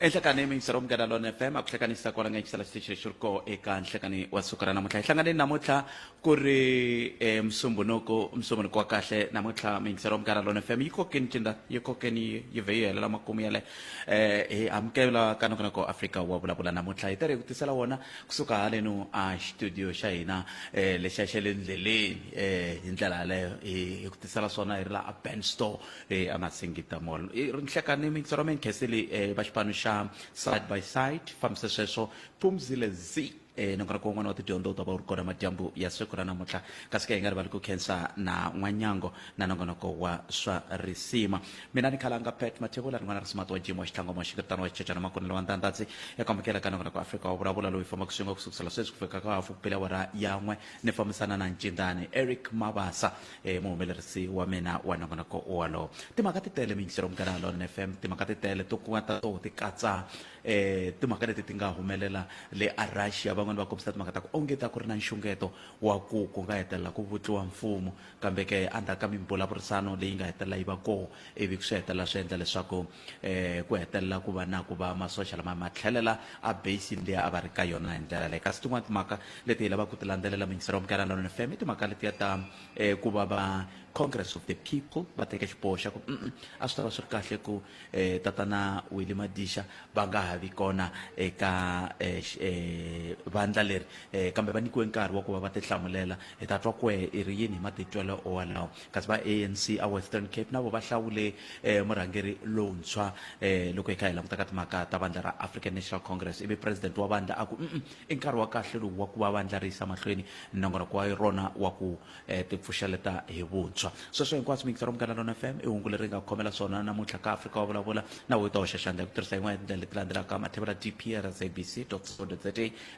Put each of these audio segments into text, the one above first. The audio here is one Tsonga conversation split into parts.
Enhlekani miyingiselo wa Munghana Lona FM a ku hlekanisa kwala nga yingisela xitichi lexi ri koho eka nhlekani wa siku ra namuntlha. Hi hlanganeni namuntlha ku ri eh, Musumbhunuku, Musumbhunuku wa kahle namuntlha miyingiselo wa Munghana Lona FM yi kokeni cinda yi kokeni yi yi vhe yi helela makumu yale eh, hi amukela ka nongonoko Afrika wa vulavula namuntlha hi tirhe hi ku tisela wona kusuka haleno a studio xa hina eh, lexiya xa le ndleleni eh, hi ndlela yaleyo hi hi ku tisela swona hi ri la a Ben Store eh, a Masingita Mall. I ri nhlekani miyingiselo wa mina khenseli eh, va xipano xa side by side fambise sweswo Phumzile Z eh, nongonoko wun'wana wa tidyondzo wu ta va wu ri kona madyambu ya siku ra namuntlha kasi ke hi nga rivali ku khensa na n'wanyango na nongonoko wa swa risima mina ni khalanga Pat Mathebula rin'wana ra smart wa jim wa xitlhango wa xikritano wa xichechana makunelo wa ndandadzi ya kwamukela ka nongonoko Afrika wa vulavula loyi fambaka swin'we ku sukusela sweswi ku fika ka hafu ku bela awara ya n'we ni fambisana na ncindani Eric Mabasa eh, muhumelerisi wa mina wa nongonoko wolowo timhaka ti tele miyingiselo Munghana Lona FM timhaka ti tele to kuva ta to ti katsa eh, timhaka leti ti nga humelela le a Russia van'wani va kombisa timhaka ta ku onge ta ku ri na nxungeto wa ku ku nga hetelela ku vutliwa mfumo kambe ke endzhaku ka mimbulavurisano leyi nga hetelela yi va koho ivi swi hetelela swi endla leswaku eh, ku hetelela ku va na ku va masocha lama ma tlhelela a basini leyi a va ri ka yona hi ndlela leyi kasi tin'wana timhaka leti hi lavaka ku ti landzelela muyingiseri wa Munghana Lonene FM i timhaka letiya ta eh, ku va va Congress of the People va teke xiboho xa ku mm, a swi ta va swi ri kahle ku eh, tatana Willie Madisha va nga ha vi kona eka eh, eh, vandla leri eh, kambe va nyikiwe nkarhi wa ku va va tihlamulela hi ta twa kwe i ri yini hi matitwelo walawo kasi va ANC a Western Cape na vo va hlawule eh, murhangeri lowuntshwa eh, loko hi kha hi languta ka timhaka ta vandla ra African National Congress ivi president wa vandla a ku mm i nkarhi wa kahle lowu wa ku va vandla ri yisa mahlweni nongonoko wa rona wa ku eh, tipfuxeleta hi vuntshwa sweswo hinkwaswo miyingiselo ra Munghana Lona FM i hungu leri nga khomela swona namuntlha ka Afrika wa vulavula na wo ta hoxa xandla hi ku tirhisa yin'wana ya tindlela leti landzelaka mathevula dp sabc co za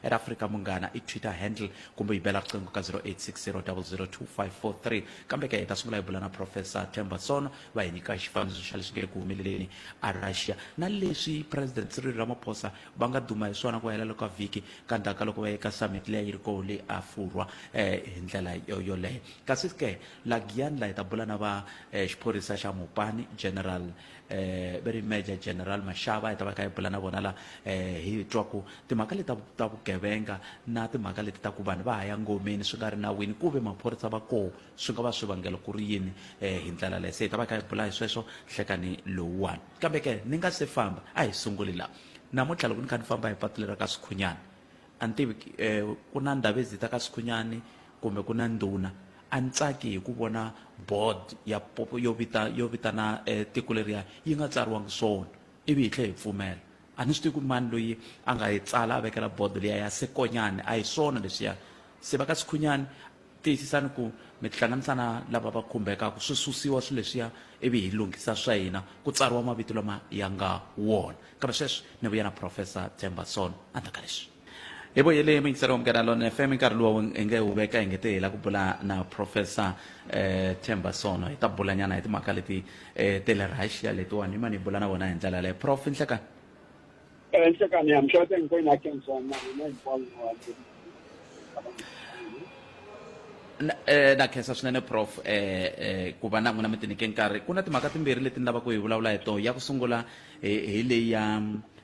at Afrika Munghana i Twitter handle kumbe yi bela riqingho ka 0860002543 kambe ke hi ta sungula hi bula na Professor Themba Sono va hi nyika xifaniso xa leswi nge le ku humeleleni a Russia na leswi President Cyril Ramaphosa va nga duma hi swona ku hela ka vhiki ka ndzhaku ka loko va ye ka summit leyi yi ri koho le a Furwa eh, hi ndlela yoleyo kasi ke la Giyani la hi ta bula na va eh, xiphorisa xa Mopani General eh, ve ri Major General Mashava hi ta va kha hi bula na vona la eh, hi twa ku timhaka leti ta vugevenga na timhaka leti ta ku vanhu va ha ya ngomeni swi nga ri nawini ku ve maphorisa va koho swi nga va swivangelo ku ri yini eh, hi ndlela leyi se hi ta va kha hi bula hi sweswo hlekani lowuwani kambe ke ni nga se famba a hi sunguli la namuntlha loko ni kha ni famba hi patu leri ka Sikhunyani a ni tivi eh, ku na Ndhavezitha ka Sikhunyani kumbe ku na ndhuna a ni tsaki hi ku vona board ya yo vita yo vitana eh, tiko leriya yi nga tsariwangi swona ivi hi tlhe hi pfumela a ni swi tivi ku mani loyi a nga yi tsala a vekela board liya ya Sekonyani a hi swona leswiya se va ka Sikhunyani tiyisisani ku mi tihlanganisa na lava va khumbekaka swi susiwa swilo leswiya ivi hi lunghisa swa hina ku tsariwa mavito lama ya nga wona kambe sweswi ni vuya na Professor Themba Sono endzhaku ka leswi hi vuyele muyingiseri wa Munghana Lona FM nkarhi luwa hi nge wu veka hi nge te hi la ku bula na Professor eh, Themba Sono hi ta bulanyana hi timhaka leti eh, te le Russia letiwani hi mani hi bula na vona hi ndlela yaleyo Prof nhlekani. Nhlekani ya mhlawumbe hinkwenu na khensa na hina hinkwavo. Na, eh, na khensa swinene prof eh, eh, ku va na n'wina mi tinyike nkarhi ku na timhaka timbirhi leti ni lavaka ku hi vulavula hi toho ya ku sungula hi, hi leyi ya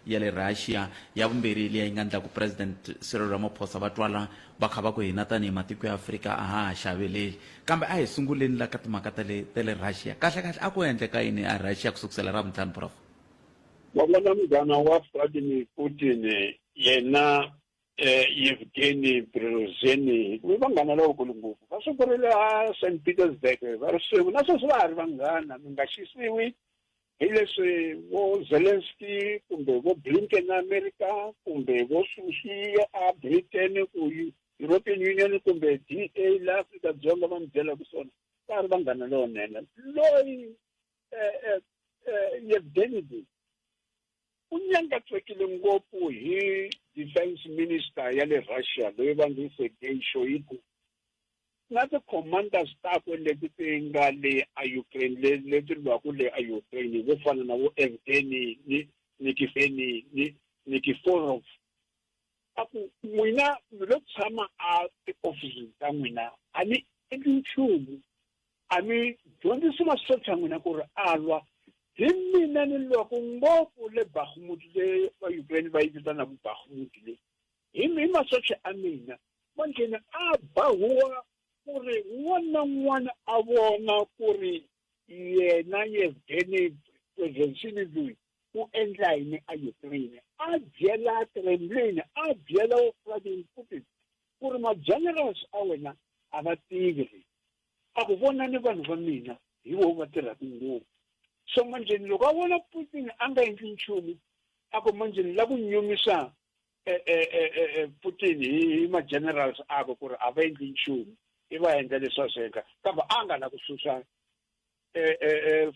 ya le Russia ya vumbirhi liya yi nga endla ku president Cyril Ramaphosa va twala va kha va ku hina tanihi matiko ya Afrika a ha ha xaveleli kambe a hi sunguleni la ka timhaka ta le ta le Russia kahle kahle a ku endleka yini a Russia ku sukusela ra vuntlhanu prof Wa vona munghana wa Vladimir Putin yena eh, Yevgeny Prigozhin i vanghana lavakulu ngopfu va sungurile a St Petersburg va ri swin'we na sweswi va ha ri vanghana mi nga xisiwi hi leswi vo Zelensky kumbe vo Blinken na America kumbe vo Susi a Britain ku European Union kumbe DA la Afrika-Dzonga va mi byelaka swona va ha ri vanghana lowunene loyi eh, eh, eh, Yevgeny u nyangatsekile ngopfu hi defense minister ya le Russia loyi va nge Sergei Shoigu na ti-commanders takwe leti ti nga le a Ukraine leti lwaka le a Ukraine vo fana na vo Evgeny ni Nikifeni ni Nikiforov a ku n'wina mi lo tshama a tiofisini ta n'wina a mi endli nchumu a mi dyondzisi masocha n'wina ku ri a lwa. Hi mina ni lwaka ngopfu le Bakhmut le va Ukraine va yi vitanaka Bakhmut le. Hi masocha a mina. Manjheni a ba huwa ku ri un'wana na un'wana a vona ku ri yena Yevgeny Prigozhin loyi u endla yini a Ukraine. A byela Kremlin, a byela Vladimir Putin ku ri ma-generals a wena a va tivi a ku vonani vanhu va mina hi vo va tirhaka ngopfu. So manjheni loko a vona Putin a nga endli nchumu a ku manjheni la ku nyumisa Putin hi ma-generals akwe ku ri a va endli nchumu i va endla leswi a swi endla kambe a nga la ku susa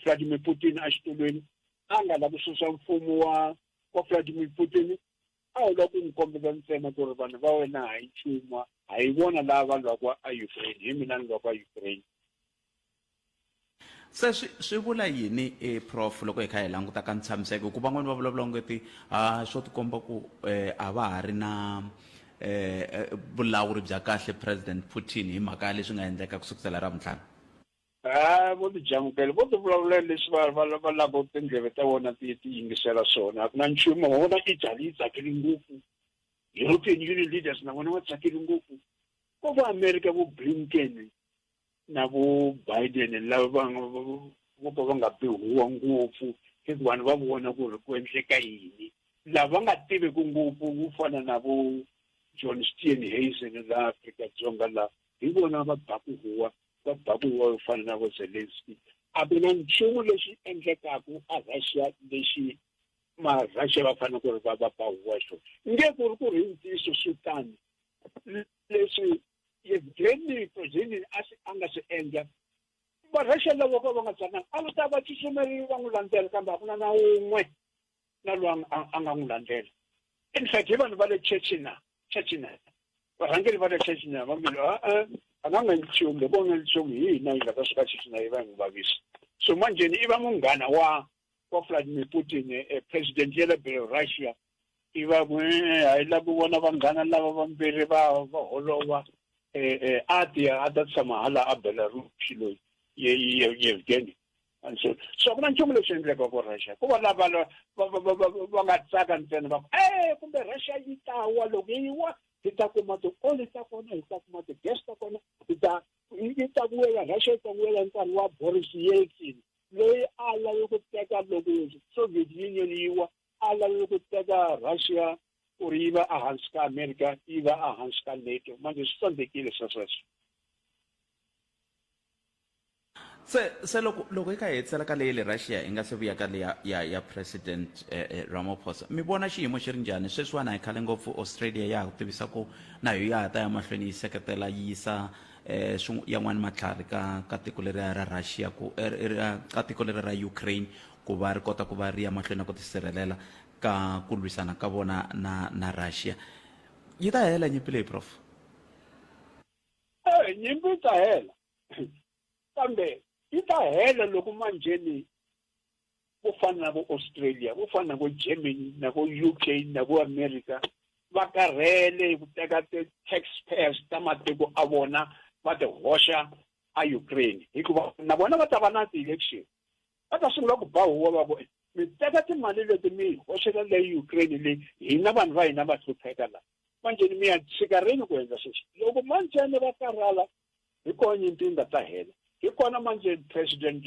Vladimir Putin exitulwini a nga la ku susa mfumo wa Vladimir Putin a wu lava ku n'wi kombeta ntsena ku ri vanhu va wena ha yi nchumu ha yi vona lava va lwaka a Ukraine hi mina ni lwaka Ukraine. Se swi vula yini e prof loko hi kha hi languta ka ntshamiseko hikuva van'wani va vulavula ongeti ha swo tikomba ku a va ha ri na vulawuri bya kahle President Putin hi mhaka ya leswi nga endleka ku sukusela Ravuntlhanu. Ha vo ti jamukela vo ti vulavulela leswi va lava tindleve ta vona ti yingisela swona a ku na nchumu wa vona Italy yi tsakile ngopfu European Union leaders na vona va tsakile ngopfu ko va America vo Blinken na vo Biden lava va vo ka va nga bi huwa ngopfu hikuva vanhu va vona ku ri ku endleka yini lava nga tiveki ngopfu vo fana na vo John Steenhuisen laha Afrika-Dzonga laha hi vona va baku huwa va baku huwa yo fana na vo Zelensky a ku na nchumu lexi endlekaku a Russia lexi ma-Russia va fanele ku ri va ba huwa xona nge ku ri ku ri hi ntiyiso swi tani leswi Yevgeny Prigozhin a swi a nga swi endla va-Russia lavo ka va nga tsakanga a va ta va tsutsumeli va n'wi landzela kambe a ku na na wun'we na loyi a nga n'wi landzela in fact hi vanhu va le Chechnya Chechnya varhangeri va le Chechnya va mbilo a a nga nga nchumu loko nga nchumu hi hina hi nga ta suka Chechnya yi va hi n'wi vavisa so manjheni i va munghana wa Vladimir Putin president ya le Russia i va ku a hi lavi ku vona vanghana lava vambirhi va holova a ti a ta tshama hala a Belarus loyi Yevgeny and so so ku na nchumu lexi endlekaka ku Russia ku va lava va nga tsaka ntsena va ku e kumbe Russia yi ta wa loko yi wa hi ta kuma ti-oil ta kona hi ta kuma ti-gas ta kona hi ta yi ta vuyela Russia yi ta vuyela nkarhi wa Boris Yeltsin loyi a lave ku teka loko Soviet Union yi wa a lave ku teka Russia ku ri yi va ehansi ka America yi va ehansi ka NATO manje swi tsandzekile swesweswo. Se loko hi kha hi hetisela ka leyi le Russia hi nga se vuya ka leya ya President Ramaphosa mi vona xiyimo xi ri njhani sweswiwani a hi khale ngopfu Australia ya ha ku tivisa ku na yo ya ha ta ya mahlweni yi seketela yi yisa yan'wani matlhari ka tiko leriya ra Russia ku ka tiko leri ra Ukraine ku va ri kota ku va ri ya mahlweni na ku tisirhelela ka ku lwisana ka vona na Russia yi ta hela nyimpi leyi prof. Nyimpi yi ta hela kambe yi ta hela loko manjheni vo fana na vo Australia vo fana na vo Germany na vo UK na vo America va karhele hi ku teka ti-taxpayers ta matiko a vona va ti hoxa a Ukraine hikuva na vona va ta va na ti-election va ta sungula ku ba huwa va ku mi teka timali leti mi hoxela le Ukraine leyi hina vanhu va hina va hlupheka la manjheni mi ya tshika rini ku endla sweswi loko manjheni va karhala hi kona nyimpi yi nga ta hela hi kona manje President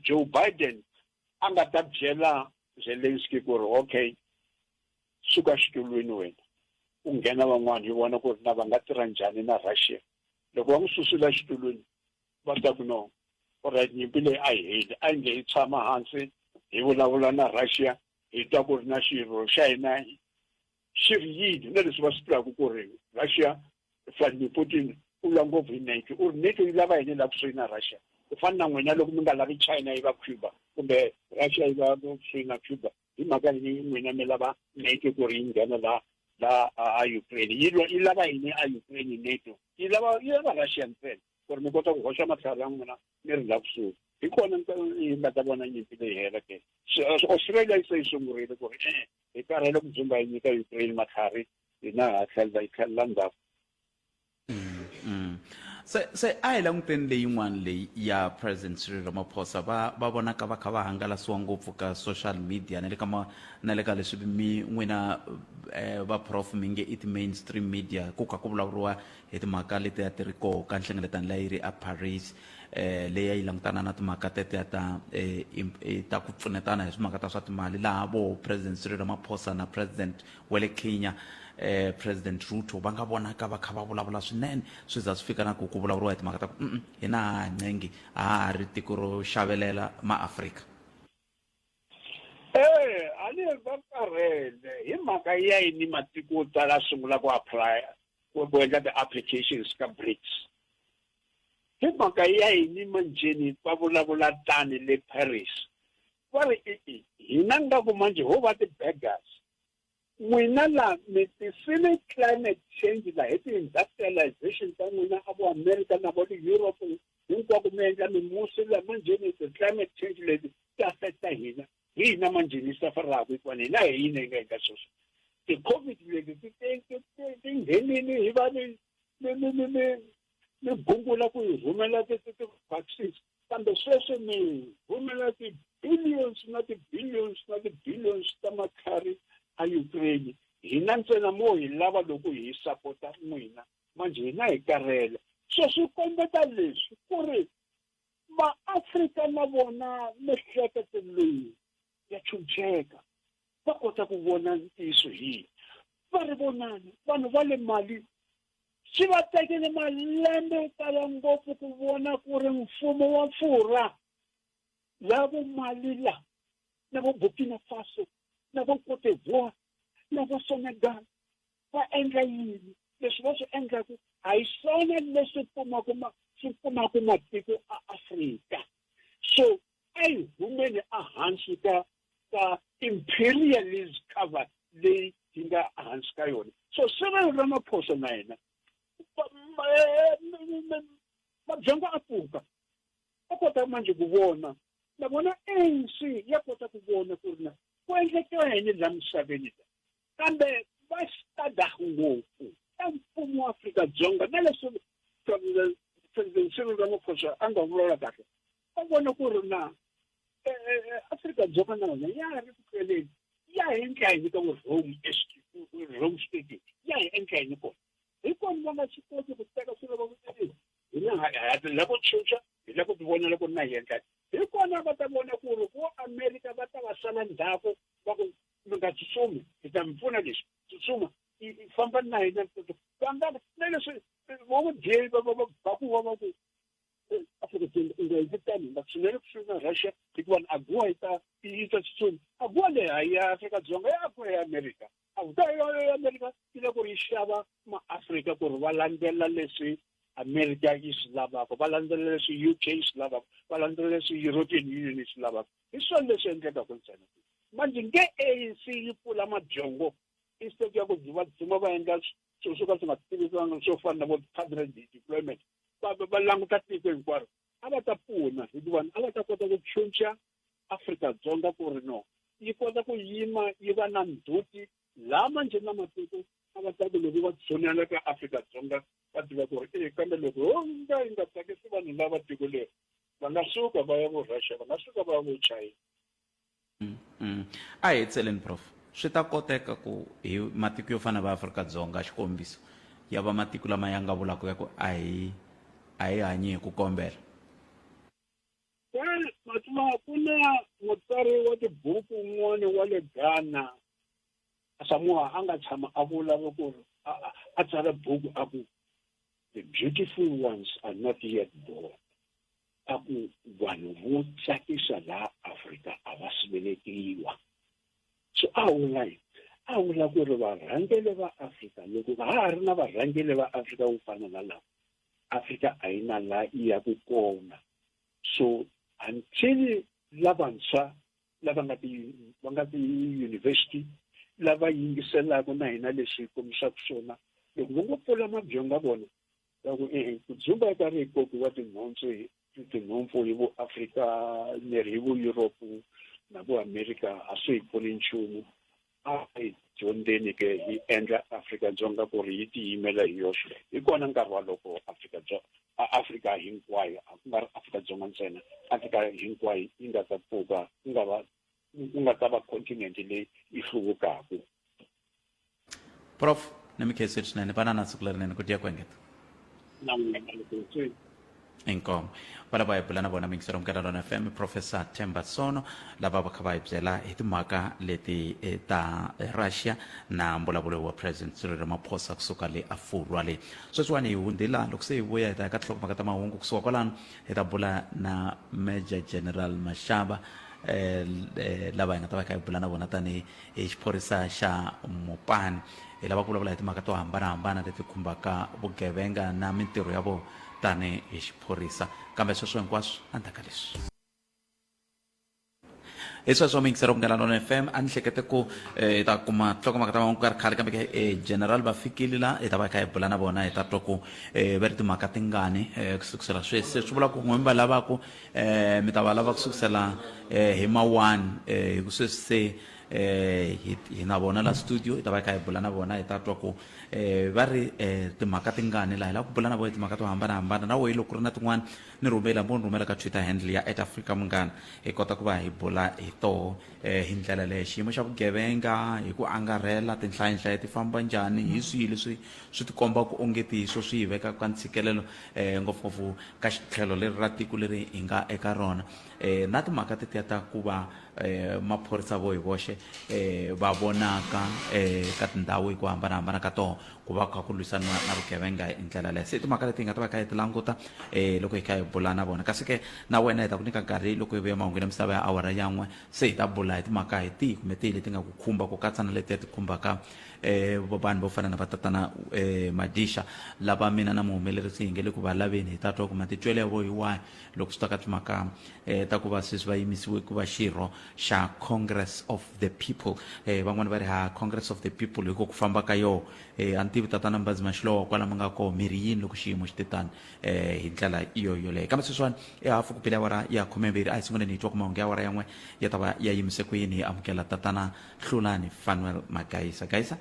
Joe Biden a nga ta byela Zelensky ku ri okay suka xitulwini wena ku nghena van'wana hi vona ku ri na va nga tirha njhani na Russia loko va n'wi susula xitulwini va ta ku no alright nyimpi leyi a yi heli a yi nge hi tshama hansi hi vulavula na Russia hi twa ku ri na xirho xa hina xi ri yini na leswi va swi tivaka ku ri Russia Vladimir Putin u lwa ngopfu hi NATO u ri NATO yi lava yini la kusuhi na Russia ku fana na n'wina loko mi nga lavi China yi va Cuba kumbe Russia yi va kusuhi na Cuba hi mhaka yini n'wina mi lava NATO ku ri yi nghena la a Ukraine yi lwa yi lava yini a Ukraine NATO yi lava Russia ntsena ku ri mi kota ku hoxa matlhari ya n'wina mi ri la kusuhi hi kona yi nga ta vona nyimpi leyi hela ke Australia yi se yi sungurile ku ri hi karhele ku dzumba yi nyika Ukraine matlhari hina ha tlhelela yi tlhelela ndzhaku. Se a hi languteni leyin'wana leyi ya President Cyril Ramaphosa. Va vonaka va kha va hangalasiwa ngopfu ka social media na le ka ma na le ka leswi mi n'wina va prof mi nge i ti-mainstream media, ku kha ku vulavuriwa hi timhaka letiya ti ri koho ka nhlengeletano leyi yi ri a Paris, leyi a yi langutana na timhaka tetiya ta ta ku pfunetana hi timhaka ta swa timali, laha vo President Cyril Ramaphosa na President wa le Kenya, President Ruto, va nga vonaka va kha va vulavula swinene, swi za swi fika na ku ku vulavuriwa hi timhaka ta ku hina ha ha ncengi, a ha ha ri tiko ro xavelela maAfrika. E a ni va karhele hi mhaka ya yini matiko yo tala sungula ku apply, ku endla ti-applications ka BRICS? Hi mhaka ya yini manjheni va vulavula tani le Paris? Va ri i hina nga ku manjhe ho va ti-beggars. N'wina la mi tisile climate change la hi ti-industrialization ta n'wina a vo America na vo Europe hinkwako, mi endla mimusi la manjheni ti-climate change leti ti affecta hina, hi hina manjheni hi sufferaka, hikuva hina hi yini hi nga endla sweswo. Ti-COVID leti ti nghenile, hi va mi mi mi mi mi mi gungula ku hi rhumela ti-vaccines, kambe sweswi mi rhumela ti-billions na ti-billions na ti-billions ta makhari a Ukraine. Hina ntsena mo hi lava loko hi sapota n'wina, manjhe hina hi karhele. So swi kombeta leswi ku ri maAfrika na vona mihleketo leyi ya chucheka, va kota ku vona ntiyiso hi va ri vonani. Vanhu va le Mali swi va tekele malembe yo tala ngopfu ku vona ku ri mfumo wa Furwa la vo Mali la na vo Burkina Faso na vo Cote d'Ivoire na vo Senegal va endla yini. Leswi va swi endlaku a hi swona leswi pfumaka swi pfunaka matiko a Afrika. So a hi humeni ehansi ka imperialist cover leyi hi nga ehansi ka yona. So Cyril Ramaphosa na yena mabyongo a pfuka, a kota manje ku vona, na vona ANC ya kota ku vona ku ri na ku endleka yini la misaveni la, kambe va stada ngopfu ka mfumo wa Afrika-Dzonga na leswi President Cyril Ramaphosa a nga vulavula kahle, va vona ku ri na Afrika-Dzonga na yona ya ri ku tleleni, ya hi endla yini ka vo Rome Statute, ya hi endla yini kona, hi kona va nga swi koti ku teka swilo va ku hina ha la ku chucha, hi la ku ti vonela ku ri na hi endla. Hi kona va ta vona ku ri vo America va ta va sala ndzhaku, va ku mi nga tsutsumi, hi ta mi pfuna leswi, tsutsuma famba na hina. Va nga na leswi vo ku dye va va ku va ku Afrika-Dzonga i nga endli tani, hi nga tshineli kusuhi na Russia, hikuva AGOA yi ta tsutsuma. AGOA leyi a ya Afrika-Dzonga, ya AGOA ya America. AGOA ya America yi la ku ri yi xava maAfrika ku ri va landzela leswi America yi swi lavaka, va landzelela leswi UK yi swi lavaka, va landzelela leswi European Union yi swi lavaka. Hi swona leswi endlekaka ntsena. Manjhe nge ANC yi pfula mabyongo instead ya ku va dzuma va endla swilo swo ka swi nga tivisanga swo fana na vo cadre deployment, va languta tiko hinkwaro, a va ta pfuna, hikuva a va ta kota ku chuncha Afrika-Dzonga ku ri no yi kota ku yima yi va na ndzhuti laha manjhe na matiko a va ta ku loko va tshunela ka Afrika-Dzonga va tiva ku ri e, kambe loko ho nga yi nga tsakisi vanhu lava tiko leri, va nga suka va ya vo Russia, va nga suka va ya vo China. A hi hetseleni, prof, swi ta koteka ku hi matiko yo fana va Afrika-Dzonga, xikombiso, ya va matiko lama ya nga vulaka ya ku a hi hanyi hi ku kombela? Well, Matsuma, ku na mutsari wa tibuku un'wana wa le Ghana, Asamoah, a nga tshama a vula ku ri a tsala buku a ku "The beautiful ones are not yet born", a ku vanhu vo tsakisa laha Afrika a va si velekiwa. So a vula yini? A vula ku ri varhangeli va Afrika, loko va ha ri na varhangeli va Afrika vo fana na lava, Afrika a yi na laha yi yaku kona. So until lavantshwa lava nga ti va nga ti-university lava yingiselaka na hina leswi hi kombisaka swona, loko va ngo pfula mabyongo vona va ku e ku dzumba eka rikoki wa tinhompfu hi tinhompfu hi vo Afrika leri hi vo Europe na vo America a swi hi pfuni nchumu. A hi dyondzeni ke hi endla Afrika-Dzonga ku ri yi tiyimela hi yoxe. Hi kona nkarhi wa loko Afrika-Dzonga. A Afrika hinkwayo, a ku nga ri Afrika-Dzonga ntsena, Afrika hinkwayo yi nga ta pfuka, ku nga va ku nga ta va continent leyi yi hluvukaka. Prof, ni mi khensile swinene, va na na siku lerinene ku dya ku engeta. Na n'wina loko se Inkomo. Va lava hi bula na vona muyingiseri wa Munghana Lona FM, Professor Themba Sono, lava va kha va hi byela hi timhaka leti eh, ta Russia na mbulavulo wa President Cyril Ramaphosa kusuka le aFurwa le. Sweswiwani hi hundzi laha, loko se hi vuya hi ta ya ka tinhlokomhaka ta mahungu kusuka kwalano hi ta bula na Major General Mashaba eh, eh, lava hi nga ta va hi kha hi bula na vona tanihi hi xiphorisa xa Mopani. Hi lava ku vulavula hi timhaka to hambanahambana leti khumbaka vugevenga na mintirho ya vona tanihi hi xiphorisa. Kambe sweswo hinkwaswo endzhaku ka leswi. Hi sweswo muyingiseri wa Munghana Lonene FM, a ni hlekete ku hi ta kuma tinhlokomhaka ta mahungu ku nga ri khale, kambe ke General va fikile la, hi ta va hi kha hi bula na vona, hi ta twa ku va ri timhaka tingani ku sukusela sweswi. Se swi vula ku n'we mi va lavaka mi ta va lava ku sukusela hi ma one hi ku sweswi se hi hi na vona la studio, hi ta va hi kha hi bula na vona, hi ta twa ku va ri timhaka tingani la. Hi lava ku bula na vona hi timhaka to hambanahambana. Na wehe loko ku ri na tin'wana ni rhumela, hambi u ni rhumela ka Twitter handle ya at Africa Munghana, hi kota ku va hi bula hi toho hi ndlela leyo. Xiyimo xa vugevenga hi ku angarhela, tinhlayinhlayo ti famba njhani, hi swihi leswi swi tikombaka onge ti hi swo swi hi vekaka ka ntshikelelo ngopfungopfu ka tlhelo leri ra tiko leri hi nga eka rona, na timhaka tetiya ta ku va maphorisa vo hi voxe va vonaka ka tindhawu hi ku hambanahambana ka toho ku va kha ku lwisaniwa na vugevenga hi ndlela leyo. Se i timhaka leti hi nga ta va kha hi ti languta loko hi kha hi bula na vona. Kasi ke na wena hi ta ku nyika nkarhi loko hi vuya mahungwini ya misava ya awara ya n'we, se hi ta bula hi timhaka hi tihi kumbe tihi leti nga ku khumba, ku katsa na letiya ti khumbaka vanhu vo fana na va tatana Madisha lava mina na muhumelerisi hi nge le ku va laveni, hi ta twa ku matitwelo ya vo hi wahi loko swi ta ka timhaka ta ku va sweswi va yimisiwe ku va xirho xa Congress of the People. Van'wani va ri ha Congress of the People hi ku ku famba ka yoho. A ni tivi tatana Mbadzi Mashilowa kwala mi nga koho mi ri yini loko xiyimo xi te tani hi ndlela yo yoleyo. Kambe sweswiwani i hafu ku bile awara ya khumembirhi, a hi sunguleni hi twa ku mahungu ya awara ya n'we ya ta va ya yimise ku yini. Hi amukela tatana Hlulani Fanuel Magaisa. Gaisa?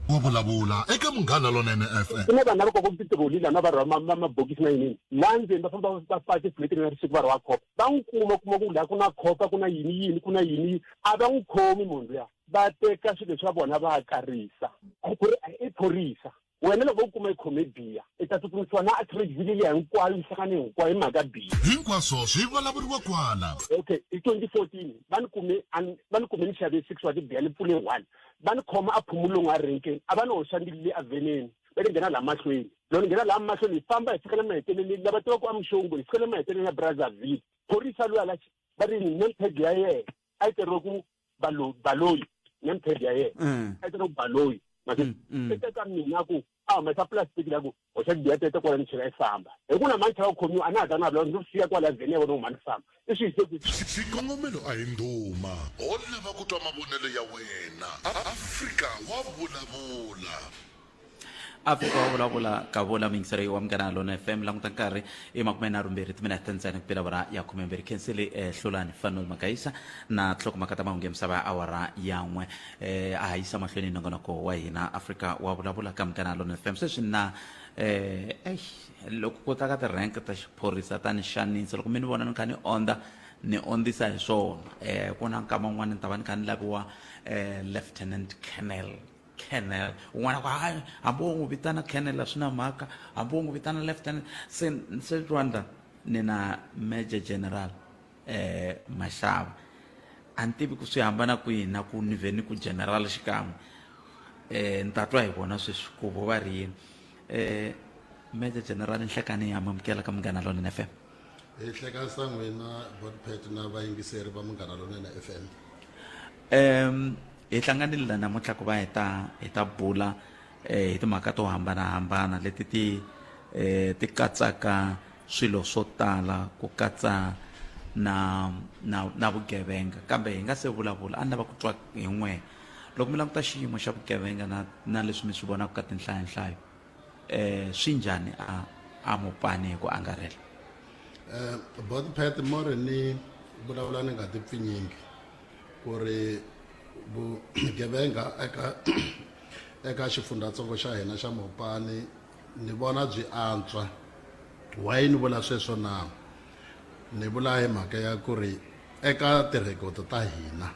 Wa vulavula eka Munghana Lonene FM. Ku na vanhu lava kokaka titiroli lana va rhwala mabokisi na yiniyini laha ndzeni, va famba va faka ti-plate na risiku va rhwala khopa, va n'wi kuma kuma ku laha ku na khopa, ku na yini yini, ku na yini, a va n'wi khomi munhu luya, va teka swilo swa vona va karisa ku ri i phorisa. Wena loko vo kuma i khome biya, i ta tsutsumisiwa na Atteridgeville liya hinkwayo, yi hlangane hinkwayo hi mhaka biya. Hinkwaswo swi vulavuriwa kwala. Okay, hi 2014 va ni kume va ni kume ni xave 6 wa tibiya, ni pfule 1, va ni khoma a Phomolong a renkeni, a va ni hoxa mbilu le avheneni, va ni nghena laha mahlweni. Loko ni nghena laha mahlweni, hi famba hi fika le maheteleleni, lava tivaka a Mshongwe, hi fika le maheteleleni ya Brazzaville. Phorisa luya la va ri name tag ya yena a yi tsariwe ku Baloyi, name tag ya yena a yi tsariwe ku Baloyi. I teka mina ku a humesa plastic la ku hoxa tibiya tete kwala ni chela i famba, hi ku na mani chava ku khomiwa, a na ha ta na vulavula, ndzi siya kwala vhene ya vona ku mhani famba i swi yise kwihi. Xikongomelo a hi ndhuma, ho lava ku twa mavonelo ya wena. Afrika wa vulavula. Afrika wa vulavula ka vula muyingiseri wa Munghana Lona FM. Languta nkarhi i 32 timinete ntsena ku bela awara ya 12. Khensile Hlulani Fanuel Magaisa na tinhlokomhaka ta mahungu ya misava ya awara ya n'we. A ha yisa mahlweni nongonoko wa hina Afrika wa vulavula ka Munghana Lona FM. Sweswi na eish, loko ku ta ka ti-rank ta xiphorisa ta ni xanisa, loko mi ni vona ni kha ni ondza, ni ondzisa hi swona. Ku na nkama wun'wana ni ta va ni kha ni laviwa Lieutenant Colonel, Colonel un'wana ku hayi, hambi wo n'wi vitana Colonel a swi na mhaka, hambi wo n'wi vitana Lieutenant. Se se Rwanda ni na Major General Mashava, a ni tivi ku swi hambana kwihi na ku ni vhe ni ku General xikan'we. Ni ta twa hi vona sweswi ku vo va ri yini. Major General, nhlekani ya amukela ka Munghana Lonene FM. Hi hlekasa n'wina Botpet na vayingiseri va Munghana Lonene FM. Hi hlanganile la namuntlha ku va hi ta hi ta bula hi timhaka to hambanahambana leti ti ti katsaka swilo swo tala, ku katsa na na na vugevenga. Kambe hi nga se vulavula, a ni lava ku twa hi n'we loko mi languta xiyimo xa vugevenga na na leswi mi swi vonaka ka tinhlayanhlayo, swi njhani a a Mopani hi ku angarhela? Botpet, mo ri ni vulavula ni nga ti pfinyingi ku ri vugevenga eka eka xifundzhatsongo xa hina xa Mopani ni vona byi antswa. Why ni vula sweswo na? Ni vula hi mhaka ya ku ri eka tirhekodo ta hina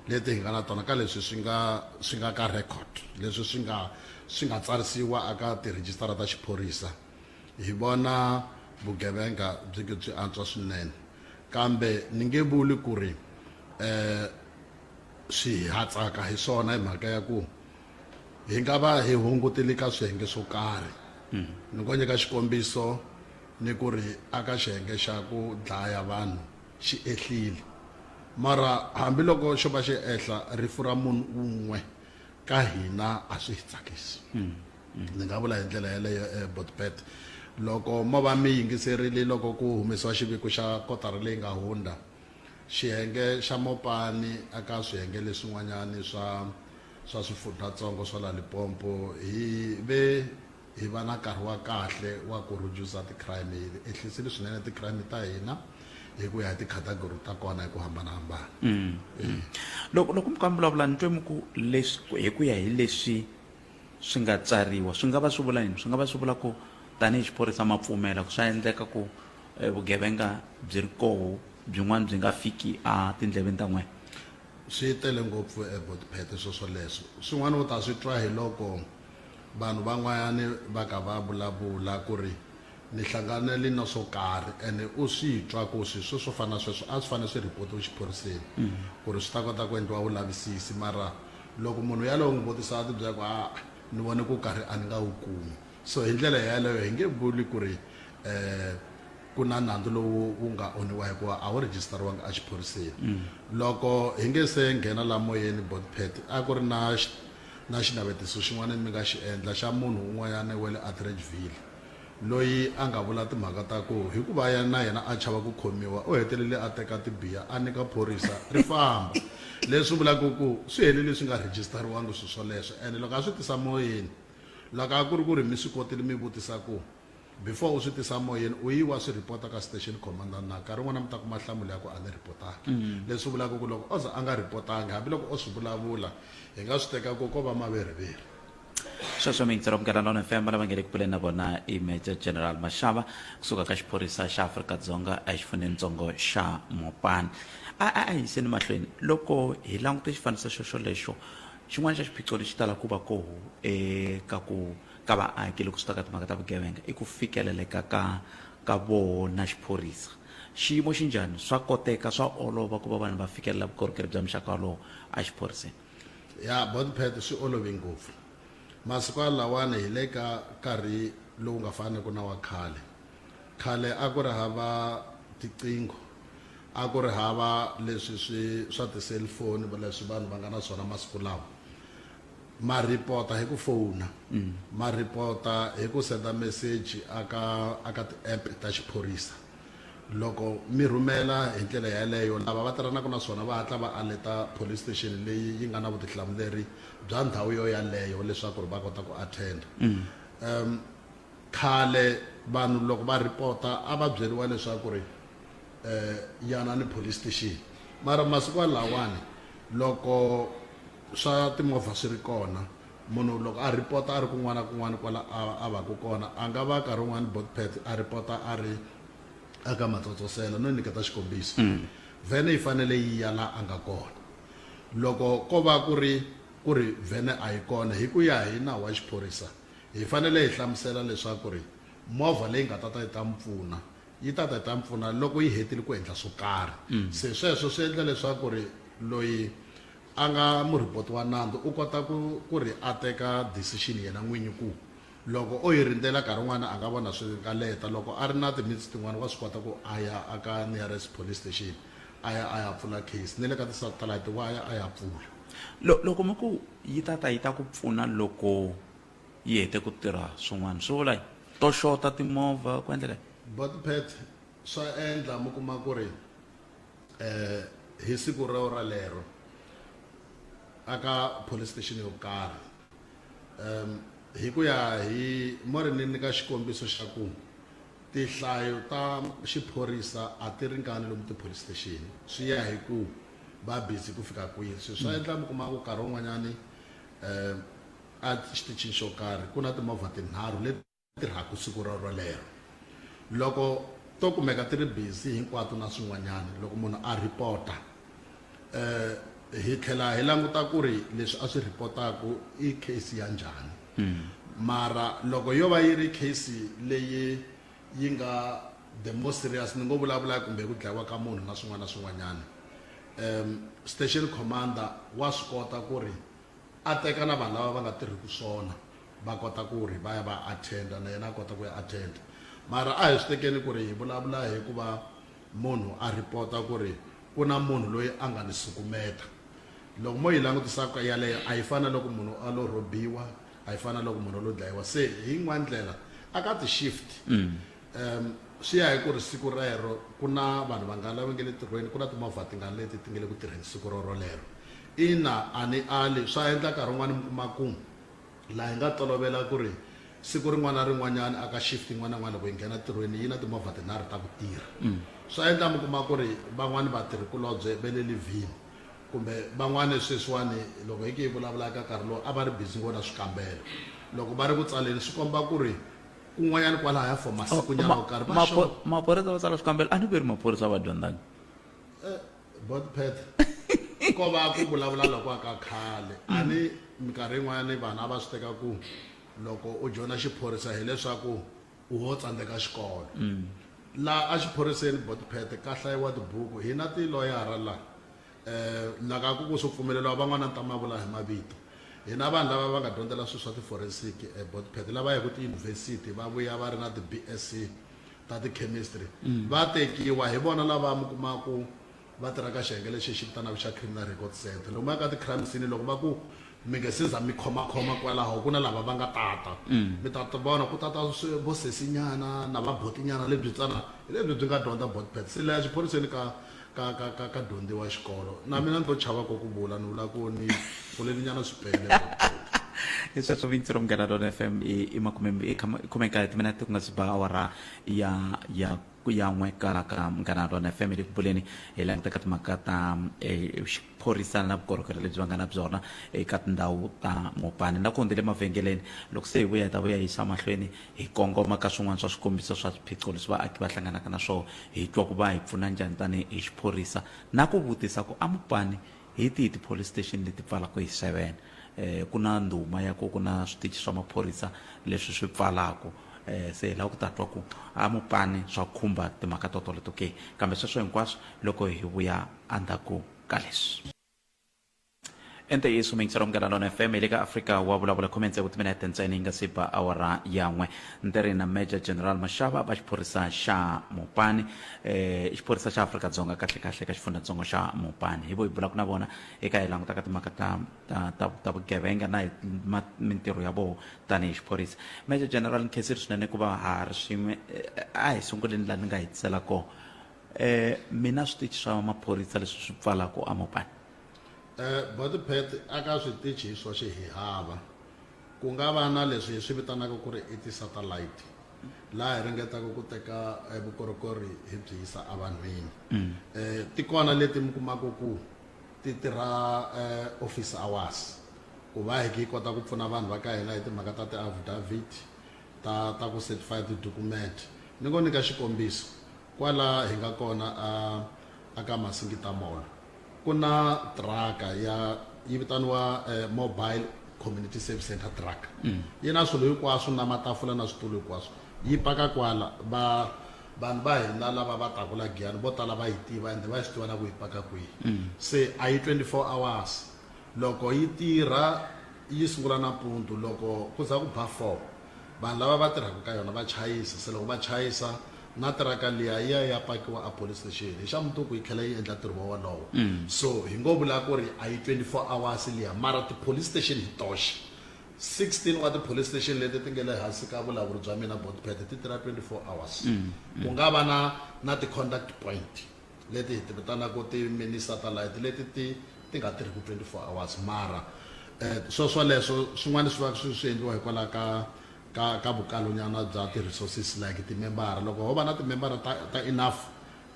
leti hi nga na tona ka leswi swi nga swi nga ka record leswi swi nga swi nga tsarisiwa eka tirhejisitara ta xiphorisa hi vona vugevenga byi ke byi antswa swinene kambe ni nge vuli ku ri um swi ha tsaka hi swona hi mhaka ya ku hi nga va hi hungutile ka swiyenge swo karhi ni ngo nyika xikombiso ni ku ri aka xiyenge xa ku dlaya vanhu xi ehlile mara hambiloko xo va xi ehla rifu ra munhu un'we ka hina a swi hi tsakisi ni nga vula hi ndlela yeleyo botbet loko mo va mi yingiserile loko ku humesiwa xiviko xa kotara leyi nga hundza xiyenge xa mopani eka swiyenge leswin'wanyani swa swa swifundzhatsongo swa la Limpopo hi ve hi va na nkarhi wa kahle wa ku reduce ti-crime hi ehlisile swinene ti-crime ta hina hi ku ya hi ti-category ta kona hi ku hambanahambana mm. mm. Loko loko mi kha mi vulavula ni twe mi ku leswi hi ku ya hi leswi swi nga tsariwa swi nga va swi vula yini swi nga va swi vula ku tanihi xiphorisa ma pfumela ku swa endleka ku eh, vugevenga byi ri koho byin'wana byi nga fiki a tindleveni ta n'wina Swi tele ngopfu eBotpete swoswoleswo. Swin'wana u ta swi twa hi loko vanhu van'wanyani va ka va vulavula ku ri ni hlanganele na swo karhi ene u swi twa ku swi swo swo fana na sweswo a swi fanele swi rhipotiwe xiphoriseni ku ri swi ta kota ku endliwa vulavisisi mara loko munhu yaloye u n'wi vutisa a ti byela ku a ni vone ku karhi a ni nga wu kumi so hi ndlela yaleyo hi nge vuli ku ri um ku na nandzu lowu wu nga onhiwa hikuva a wu rhejisitariwanga exiphoriseni mm. Loko hi nge se nghena la moyeni botpet a ku ri na na xinavetiso xin'wana mi nga xi endla xa munhu un'wanyana wa le Atteridgeville loyi a nga vula timhaka ta ku hikuva ya na yena a chava ku khomiwa u hetelele a teka tibiya a nyika phorisa ri famba leswi vulaka ku swi helele swi nga rhejisitariwangi swilo swoleswo ene loko a swi tisa moyeni loko a ku ri ku ri mi swi kotile mi vutisa ku before u swi tisa moyeni u yi wa swi report ka station commander na nkarhi wun'wana mi ta kuma nhlamulo ya ku a ni reportangi mm. Leswi vulaka ku loko o za a nga reportangi hambiloko o swi vulavula hi nga swi teka ku ko va maveriveri. Sweswo miyingiselo Munghana Lona FM lava nge le ku puleni na vona i Major General Mashava kusuka ka xiphorisa xa Afrika-Dzonga exifunenitsongo xa Mopani. A a a yiseni mahlweni loko hi langute xifaniso xo xolexo xin'wana xa xiphiqo lexi talaka ku va koho eka ku ka vaaki loko swi ta ka timhaka ta vugevenga i ku fikeleleka ka ka vona xiphorisa. Xiyimo xi njhani? Swa koteka, swa olova ku va vanhu va fikelela vukorhokeri bya muxaka wolowo exiphoriseni? Ya Botpet swi olove ngopfu. Masiku lawani hi le ka nkarhi lowu nga faniku na wa khale. Khale a ku ri hava tiqingho, a ku ri hava leswi swi swa ti-cellphone leswi vanhu va nga na swona masiku lawa. Ma report-a hi ku fowuna, ma report-a hi ku senda meseji aka aka ti-app ta xiphorisa. Loko mi rhumela hi ndlela yaleyo lava va tirhanaka na swona va hatla va aleta police station leyi yi nga na vutihlamuleri bya ndhawu yo yaleyo leswaku ri va kota ku attend. Um khale vanhu loko va report-a a va byeriwa leswaku ri um yana ni police station mara masiku lawani loko swa timovha swi ri kona munhu loko a report-a a ri kun'wana na kun'wana kwala a a va ku kona a nga va nkarhi wun'wani botpet a report-a a ri aka matsotsosela no nyiketa xikombiso mm. Vhene yi fanele yi ya la a nga kona loko ko va ku ri ku ri vhene a yi kona hi ku ya hi nawu wa xiphorisa hi fanele hi hlamusela leswaku ri movha leyi nga ta ta yi ta mi pfuna yi ta ta yi ta mi pfuna loko yi hetile ku endla swo karhi mm. Se sweswo swi endla leswaku ri loyi a nga murhipoti wa nandzu u kota ku ku ri a teka decision yena n'winyi ku loko o yi rindzela nkarhi wun'wana a nga vona swi nga leta loko a ri na timinutes tin'wana wa swi kota ku a ya aka nearest police station a ya a ya pfula case ni le ka ti-satellite wa ya a ya pfula. Loko mi ku yi ta ta yi ta ku pfuna loko yi hete ku tirha swin'wana swi vula yini? To xota timovha ku endleka yini? Botpet swa endla mi kuma ku ri eh hi siku rero ralero aka police station yo karhi um hi ku ya hi mo ri ni nyika xikombiso xa ku tinhlayo ta xiphorisa a ti ringani lomu ti-police station swi ya hi ku va busy ku fika kwihi swi swa endla mi kuma ku nkarhi wun'wanyani um a xitichini xo karhi ku na timovha tinharhu leti tirhaka siku rolero. Loko to kumeka ti ri busy hinkwato na swin'wanyana loko munhu a report-a hi tlhela hi languta ku ri leswi a swi report-aku i case ya njhani. Mara loko yo va yi ri case leyi yi nga the most serious ni ngo vulavula kumbe ku dlayiwa ka munhu na swin'wana na swin'wanyana station commander wa swi kota ku ri a teka na vanhu lava va nga tirhiki swona va kota ku ri va ya va attend-a na yena a kota ku ya attend-a. Mara a hi swi tekeni ku ri hi vulavula hi ku va munhu a report-a ku ri ku na munhu loyi a nga ni sukumeta. Loko mo yi langutisa ka yaleyo a yi fani na loko munhu a lo rhobiwa, a yi fani na loko munhu a lo dlayiwa. Se hi yin'wana ndlela a ka ti-shift swi ya hi ku ri siku rero ku na vanhu vangani lava nge le ntirhweni, ku na timovha tingani leti ti nge le ku tirheni siku rorolero. Ina a ni ali, swa endla nkarhi wun'wani mi kuma ku laha hi nga tolovela ku ri siku rin'wana na rin'wanyana aka shift yin'wana na yin'wana loko hi nghena ntirhweni yi na timovha tinharhu ta ku tirha. Swa endla mi kuma ku ri van'wani vatirhikulobye va le livhini kumbe van'wani sweswiwani loko hi ke hi vulavula eka nkarhi lowu a va ri busy ngopfu na swikambelo. Loko va ri ku tsaleni swi komba ku ri kun'wanyana kwalahaya for masikunyana yo karhi va xota. Maphorisa va tsala swikambelo a ni ve ri maphorisa va dyondzanga. Botpet ko va ku vulavula loko ka khale a ni minkarhi yin'wanyana vanhu a va swi teka ku loko u joyina xiphorisa hileswaku u ho tsandzeka xikolo laha a xiphoriseni Botpet ka hlayiwa tibuku hi na tiloyara la la ka ku ku swo pfumeleriwa van'wana ni ta ma vula hi mavito hi na vanhu lava va nga dyondzela swilo swa ti-forensic Botpet lava yaka tiyunivhesiti va vuya va ri na ti-B_S_C ta ti-chemistry va tekiwa hi vona lava mi kumaku va tirha ka xiyenge lexi xi vitanaka xa criminal record center loko ma ya ka ti-crime scene loko va ku mi nge se za mi khomakhoma kwalaho ku na lava va nga tata mi ta vona ku tata vo sesinyana na vabotinyana lebyi tsana hi lebyi byi nga dyondza botpet se leya xiphoriseni ka ka ka ka ka dyondziwa xikolo na mina ni to chava ko ku vula ni vula ku ni pfulelinyana swipele hi sweswo vintsi ro Munghana Lona FM i makume i khomekaye timinete ku nga si ba awara ya ya ya n'we ka ka Munghana Lona FM hi le ku buleni hi languta ka timhaka ta xiphorisa na vukorhokeri lebyi va nga na byona eka tindhawu ta Mopani na ku hundzele mavhengeleni loko se hi vuya hi ta vuya hi yisa mahlweni hi kongoma ka swin'wana swa swikombiso swa swiphiqo leswi vaaki va hlanganaka na swona hi twa ku va hi pfuna njhani tanihi xiphorisa na ku vutisa ku a Mopani Hi tihi ti-police station leti pfalaka hi 7? Ku na ndhuma ya ku ku na switichi swa maphorisa leswi swi pfalaka. Se hi lava ku ta twa ku a Mopani swa khumba timhaka to toleto ke? Kambe sweswo hinkwaswo loko hi vuya endzhaku ka leswi. I ntiyiso muyingiseri wa Munghana Lona FM hi le ka Afrika wa vulavula khume tsevu timinete ntsena yi nga si ba awara ya n'we. Ni ri na Major General Mashava va xiphorisa xa Mopani. I xiphorisa xa Afrika-Dzonga kahle-kahle ka xifundzhatsongo xa Mopani. Hi vo hi bulaka na vona eka hi langutaka timhaka ta ta ta ta vugevenga na hi mintirho ya voho tanihi xiphorisa. Major General ni khensile swinene ku va ha ri swin'we. A hi sunguleni laha ni nga hetisela kona. Mina switichi swa maphorisa leswi swi pfalaka a Mopani? Boti Pat, aka switichi hi swoxe hi hava. Ku nga va na leswi hi swi vitanaka ku ri i ti-satellite, laha hi ringetaka ku teka vukorhokeri hi byi yisa evanhwini. Ti kona leti mi kumaka ku ti tirha office hours ku va hi kota ku pfuna vanhu va ka hina hi timhaka ta ti-affidavit ta ta ku certify ti-document. Ni ngo nyika xikombiso, kwala hi nga kona a a ka Masingita Mall ku na truck ya yi vitaniwa mobile community service center truck. Yi na swilo hinkwaswo na matafula na switulu hinkwaswo. Yi paka kwala va vanhu va hina lava va taka la Giyani vo tala va yi tiva ende va swi tiva na ku yi paka kwihi. Se a yi 24 hours loko yi tirha yi sungula nampundzu loko ku za ku ba 4 vanhu lava va tirhaka ka yona va chayisa se loko va chayisa na tiraka liya yi ya yi ya pakiwa a police station hi xa mundzuku yi tlhela yi endla ntirho wolowo so hi ngo vula ku ri a yi 24 hours liya mara ti-police station hi toxe 16 wa ti-police station leti ti nga le hansi ka vulawuri bya mina Botpet ti tirha 24 hours ku nga va na na ti-contact point leti hi ti vitanaka ti-mini satellite leti ti ti nga tirhiki 24 hours mara swo swoleswo swin'wana swi va swi swi endliwa hikwalaho ka ka ka vukalonyana bya ti-resources like timembara loko ho va na timembara ta ta enough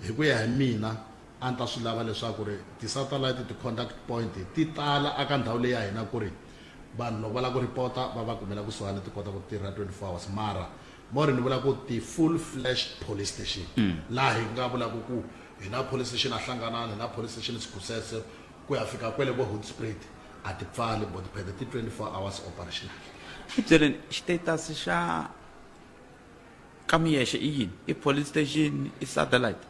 hi ku ya hi mina a ni ta swi lava leswaku ri ti-satellite ti-contact point ti tala aka ndhawu leyi ya hina ku ri vanhu loko va lava ku report-a va va kumela kusuhani ti kota ku tirha 24 hours mara. More ni vula ku ti-full flash police station laha hi nga vulaka ku hi na police station a Hlanganani, hi na police station Sikhusese ku ya fika kwele vo Hoedspruit, a ti pfali botipete, ti 24 hours operational. Ni byeleni, xiteyitasi xa ka Miyexe i yini? I police station, i satellite?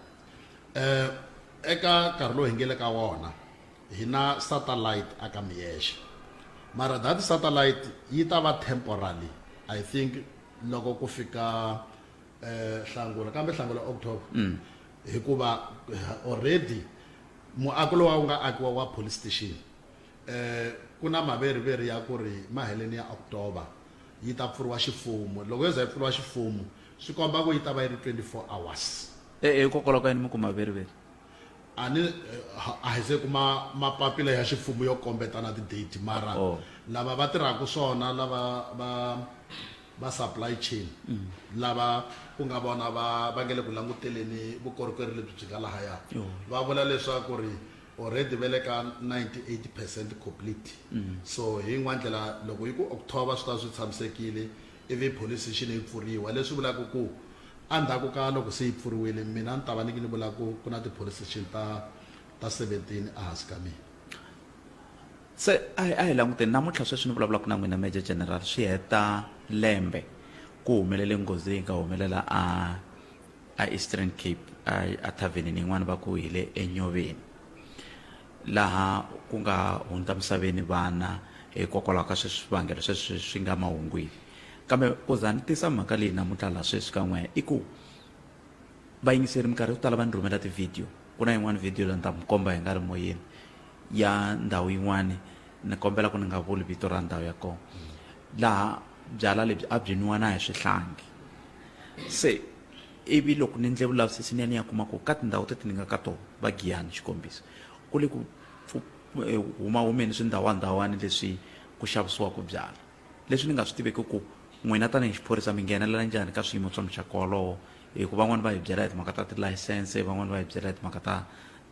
Eka nkarhi lowu hi nge le ka wona hi na satellite aka Miyexe, mara that satellite yi ta va temporally, I think loko ku fika Hlangula, kambe Hlangula October, hikuva already muako lowu wu nga akiwa wa police station ku na maveriveri ya ku ri maheleni ya October yi ta pfuriwa xifumu. Loko yo za yi pfuriwa xifumu swi komba ku yi ta va yi ri 24 hours. Hikokwalaho ka yini mi ku maveriveri? A ni a hi se kuma mapapila ya xifumu yo kombeta na ti-date, mara lava va tirhaka swona, lava va supply chain, lava ku nga vona va nge le ku languteleni vukorhokeri lebyi byi nga lahaya, va vula leswaku ri already va le ka 98% complete. So hi yin'wana ndlela loko yi ku October swi ta swi tshamisekile, ivi police station yi pfuriwa, leswi vulaka ku endzhaku ka loko se yi pfuriwile mina ni ta va ni ni vula ku ku na ti-police station ta 17 ehansi ka mina. Se a hi languteni namuntlha sweswi ni vulavulaka na n'wina Major General, swi heta lembe ku humelele nghozi leyi nga humelela a Eastern Cape a thavenini yin'wana va ku hi le eNyoveni, laha ku nga hundza misaveni vana hikokwalaho ka sweswi swivangelo sweswi swi nga mahungwini. Kambe ku za ni tisa mhaka leyi namuntlha laha sweswi ka n'we i ku vayingiseri minkarhi yo tala va ni rhumela ti-video. Ku na yin'wana video leyi ni ta mi komba hi nga ri moyeni ya ndhawu yin'wani, ni kombela ku ni nga vuli vito ra ndhawu ya kona, laha byala lebyi a byi nwiwa na hi swihlangi. Se ivi loko ni endle vulavisisi ni ya ni ya kuma ku ka tindhawu teti ni nga ka tona va Giyani xikombiso, ku le ku humahumeni swindhawanindhawani leswi ku xavisiwaka byala, leswi ni nga swi tiveki ku n'wina tanihi xiphorisa mi nghenelela njhani ka swiyimo swa muxaka wolowo, hikuva van'wani va hi byela hi timhaka ta tilayisense, van'wani va hi byela hi timhaka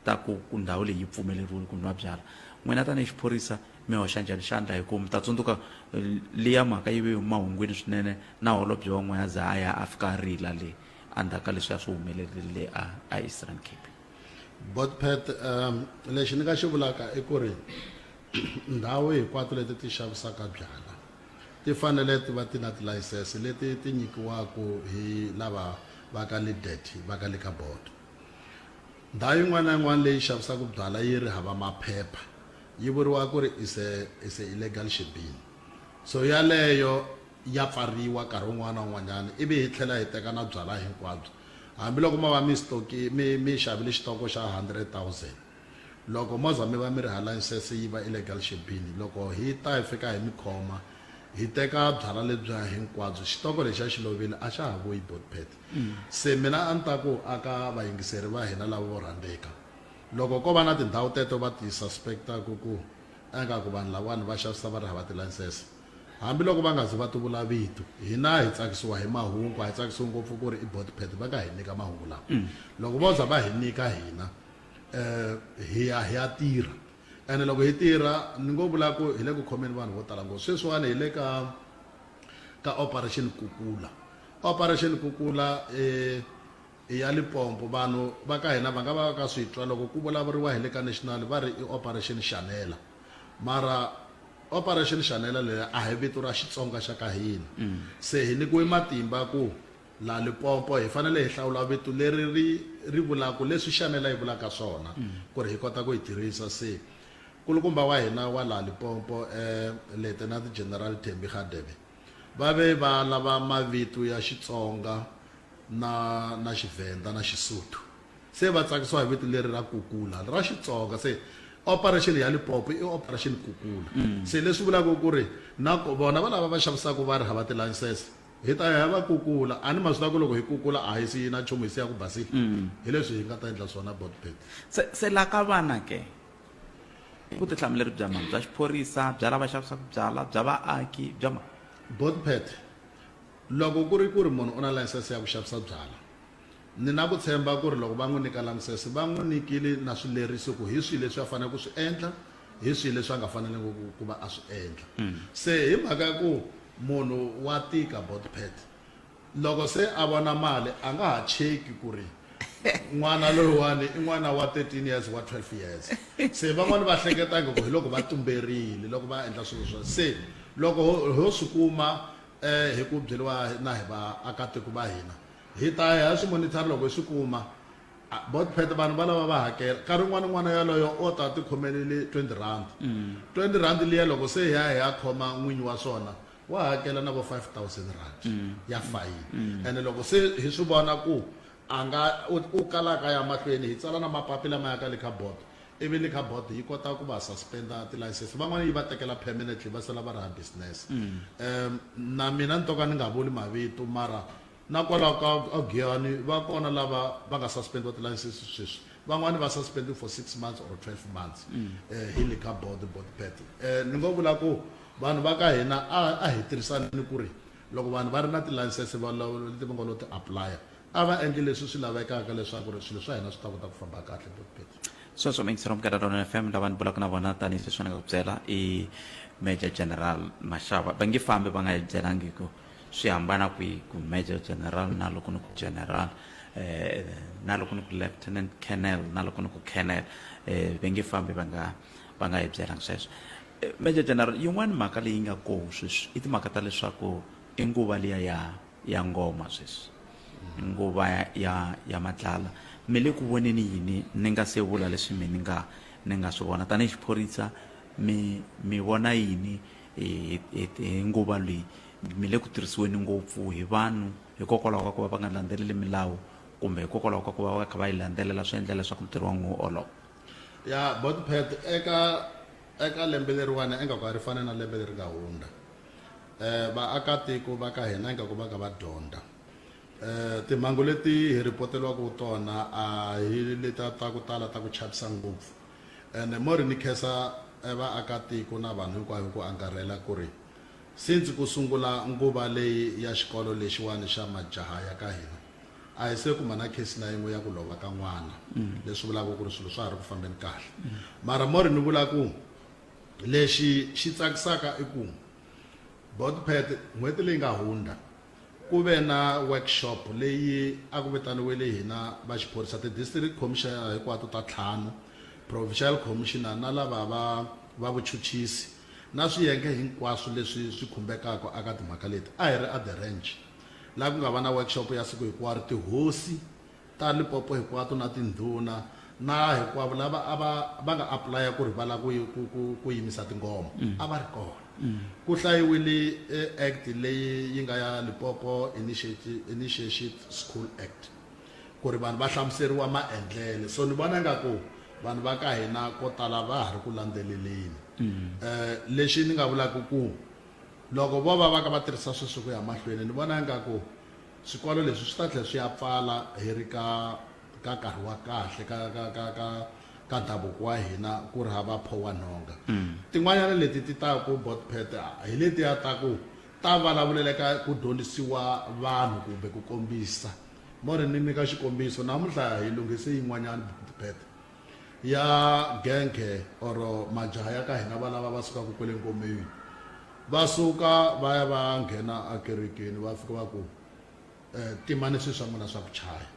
ta ku ndhawu leyi yi pfumeleriwile ku nwa byala. N'wina tanihi xiphorisa mi hoxa njhani xandla? Hi ku mi ta tsundzuka liya mhaka yi ve mahungwini swinene na holobye wa n'wina za a ya a fika a rila le endzhaku ka leswi a swi humelerile le a Eastern Cape. Botpet, lexi ni nga xi vulaka i ku ri ndhawu hinkwato leti ti xavisaka byala ti fanele ti va ti na tilayisense leti ti nyikiwaka hi lava va ka Lidet va ka Liquor Board. Ndhawu yin'wana na yin'wana leyi xavisaka byala yi ri hava maphepha yi vuriwa ku ri is a, is a illegal shebeen. So yaleyo ya pfariwa nkarhi wun'wana na wun'wanyana, ivi hi tlhela hi teka na byala hinkwabyo. Hambiloko mo va mi stoki mi mi xavile xitoko xa 100,000, loko mo za mi va mi ri hala layisense yi va illegal shebeen, loko hi ta hi fika hi mi khoma hi teka byala lebyiya hinkwabyo, xitoko lexiya xi lovile a xa ha vuyi botpet. Se mina a ni ta ku aka vayingiseri va hina lava vo rhandzeka, loko ko va na tindhawu teto va ti suspect-aku ku ingaku vanhu lavawani va xavisa va ri hava tilayisense, hambiloko va nga zi va ti vula vito, hina hi tsakisiwa hi mahungu, a hi tsakisiwi ngopfu ku ri i botpet va nga hi nyika mahungu lawa. Loko vo za va hi nyika hina hi ya hi ya tirha, ene loko hi tirha ni ngo vula ku hi le ku khomeni vanhu vo tala ngopfu. Sweswiwani hi le ka Operation Kukula. Operation Kukula i ya Limpopo. Vanhu va ka hina va nga va ka swi twa loko ku vulavuriwa hi le ka national va ri i Operation Shanela, mara Operation Shanela leyi a hi vito ra Xitsonga xa ka hina. Se hi nyikiwe matimba ku la Limpopo hi fanele hi hlawula vito leri ri vulaka leswi Shanela yi vulaka swona, ku ri hi kota ku yi tirhisa. Se kulukumba wa hina wa la Limpopo, Lieutenant General Thembi Radebe, va ve va lava mavito ya Xitsonga na Xivhenda na Xisuthu. Se va tsakisiwa hi vito leri ra Kukula ra Xitsonga. Se operation ya Limpopo i Operation Kukula. Se leswi vulaka ku ri na vona va lava va xavisaka va ri hava tilayisense, hi ta ya va kukula. A ni ma swi tiva ku loko hi kukula a hi siyi na nchumu, hi siya ku basile. Hi leswi hi nga ta endla swona botpet. Se la ka vana ke, i vutihlamuleri bya mani? Bya xiphorisa, bya lava xavisaka byala, bya vaaki, bya mani? Botpet, loko ku ri ku ri munhu u na layisense ya ku xavisa byala, ni na ku tshemba ku ri loko va n'wi nyika layisense va n'wi nyikile na swileriso ku hi swihi leswi a faneleke ku swi endla, hi swihi leswi a nga faneleki ku va a swi endla. Se hi mhaka ya ku munhu wa tika botpet, Loko se a vona mali a nga ha cheki ku ri n'wana loyiwani i n'wana wa 13 years wa 12 years. Se van'wani va hleketa nga ku hi loko va tumberile loko va endla swilo swa se loko ho, ho swi kuma eh, hi ku byeriwa na hi vaakatiko va hina hi ta ya swi monitor loko hi swi kuma botpet vanhu va lava va hakela nkarhi wun'wana n'wana yaloyo o ta ti khomelele 20 rand 20 rand liya loko se hi ya hi ya khoma n'winyi wa swona wa hakela na vo 5000 rand ya fayini ene loko se hi swi vona ku a nga u kalaka ya mahlweni hi tsala na mapapila ma ya ka le ka board ivi le ka board yi kota ku va suspenda tilayisense van'wana yi va tekela permanently va sala va ri ha business na mina ni to ka ni nga vuli mavito mara na kwalaho ka Giyani va kona lava va nga suspendiwa tilayisense sweswi van'wani va suspendiwe for 6 months or 12 months hi le ka board board pet ni ngo vula ku vanhu va ka hina a hi tirhisani ku ri loko vanhu va ri na tilayisense va leti va nga lo ti apply-a a va endli leswi swi lavekaka leswaku ri swilo swa hina swi ta kota ku famba kahle board pet. Sweswo muyingiseri wa Munghana Lonene FM lava ni bulaka na vona tanihi sweswi ni nga ku byela i Major General Mashava va nge fambi va nga hi byelangi ku swi hambana kwihi ku Major General na loko ni ku General eh, na loko ni ku Lieutenant Colonel na loko ni ku Colonel eh, va nge fambi va nga va nga hi byelangi sweswo. Major General yin'wani mhaka leyi nga koho sweswi i timhaka ta leswaku i nguva liya ya ya ngoma sweswi nguva ya ya, ya madlala mi le ku voneni yini ni nga se vula leswi mi ni nga ni nga swi vona tanihi xiphorisa mi mi vona yini hi, hi, hi nguva leyi mi le ku tirhisiweni ngopfu hi vanhu hikokwalaho ka ku va va nga landzeleli milawu kumbe hikokwalaho ka ku va va kha va yi landzelela swi endla leswaku ntirho wa n'wina wu olova ya botpet eka eka lembe leriwani ingaku a ri fani na lembe leri nga hundza vaakatiko va ka hina ingaku va ka va dyondza timhangu leti hi ripoteriwaka tona a hi leta ta ku tala ta ku chavisa ngopfu ene mo ri ni khensa vaakatiko na vanhu hinkwayo ku angarhela ku ri since ku sungula nguva leyi ya xikolo lexiwani xa majaha ya ka hina a hi se kuma na case na yin'we ya ku lova ka n'wana leswi vulaka ku ri swilo swa ha ri ku fambeni kahle mara mo ri ni vula ku lexi xi tsakisaka i ku botpet n'hweti leyi nga hundza ku ve na workshop leyi a ku vitaniwile hina va xiphorisa ti-district commissioner hinkwato ta ntlhanu provincial commissioner na lava va va vuchuchisi na swiyenge hinkwaswo leswi swi khumbekaka aka timhaka leti a hi ri a the ranch laha ku nga va na workshop ya siku hinkwaro tihosi ta Limpopo hinkwato na tindhuna na hinkwavo lava a va va nga apply ku ri va lava ku ku ku ku yimisa tingoma a va ri kona ku hlayiwile act leyi yi nga ya Limpopo Initiative Initiation School Act ku ri vanhu va hlamuseriwa maendlele so ni vona nga ku vanhu va ka hina ko tala va ha ri ku landzeleleni lexi ni nga vulaka ku loko vo va va ka va tirhisa sweswo ku ya mahlweni ni vona ingaku swikolo leswi swi ta tlhela swi ya pfala hi ri ka ka nkarhi wa kahle ka ka ka ka ka ndhavuko wa hina ku ri hava pho wa nhonga tin'wanyana leti ti ta ku botpet hi letiya ta ku ta vulavulela ka ku dyondzisiwa vanhu kumbe ku kombisa mo ri ni nyika xikombiso namuntlha hi lunghise yin'wanyana botpet ya genge or majaha ya ka hina va lava va sukaka kwele ngomeni va suka va ya va nghena ekerekeni va fika va ku timani swilo swa n'wina swa ku chaya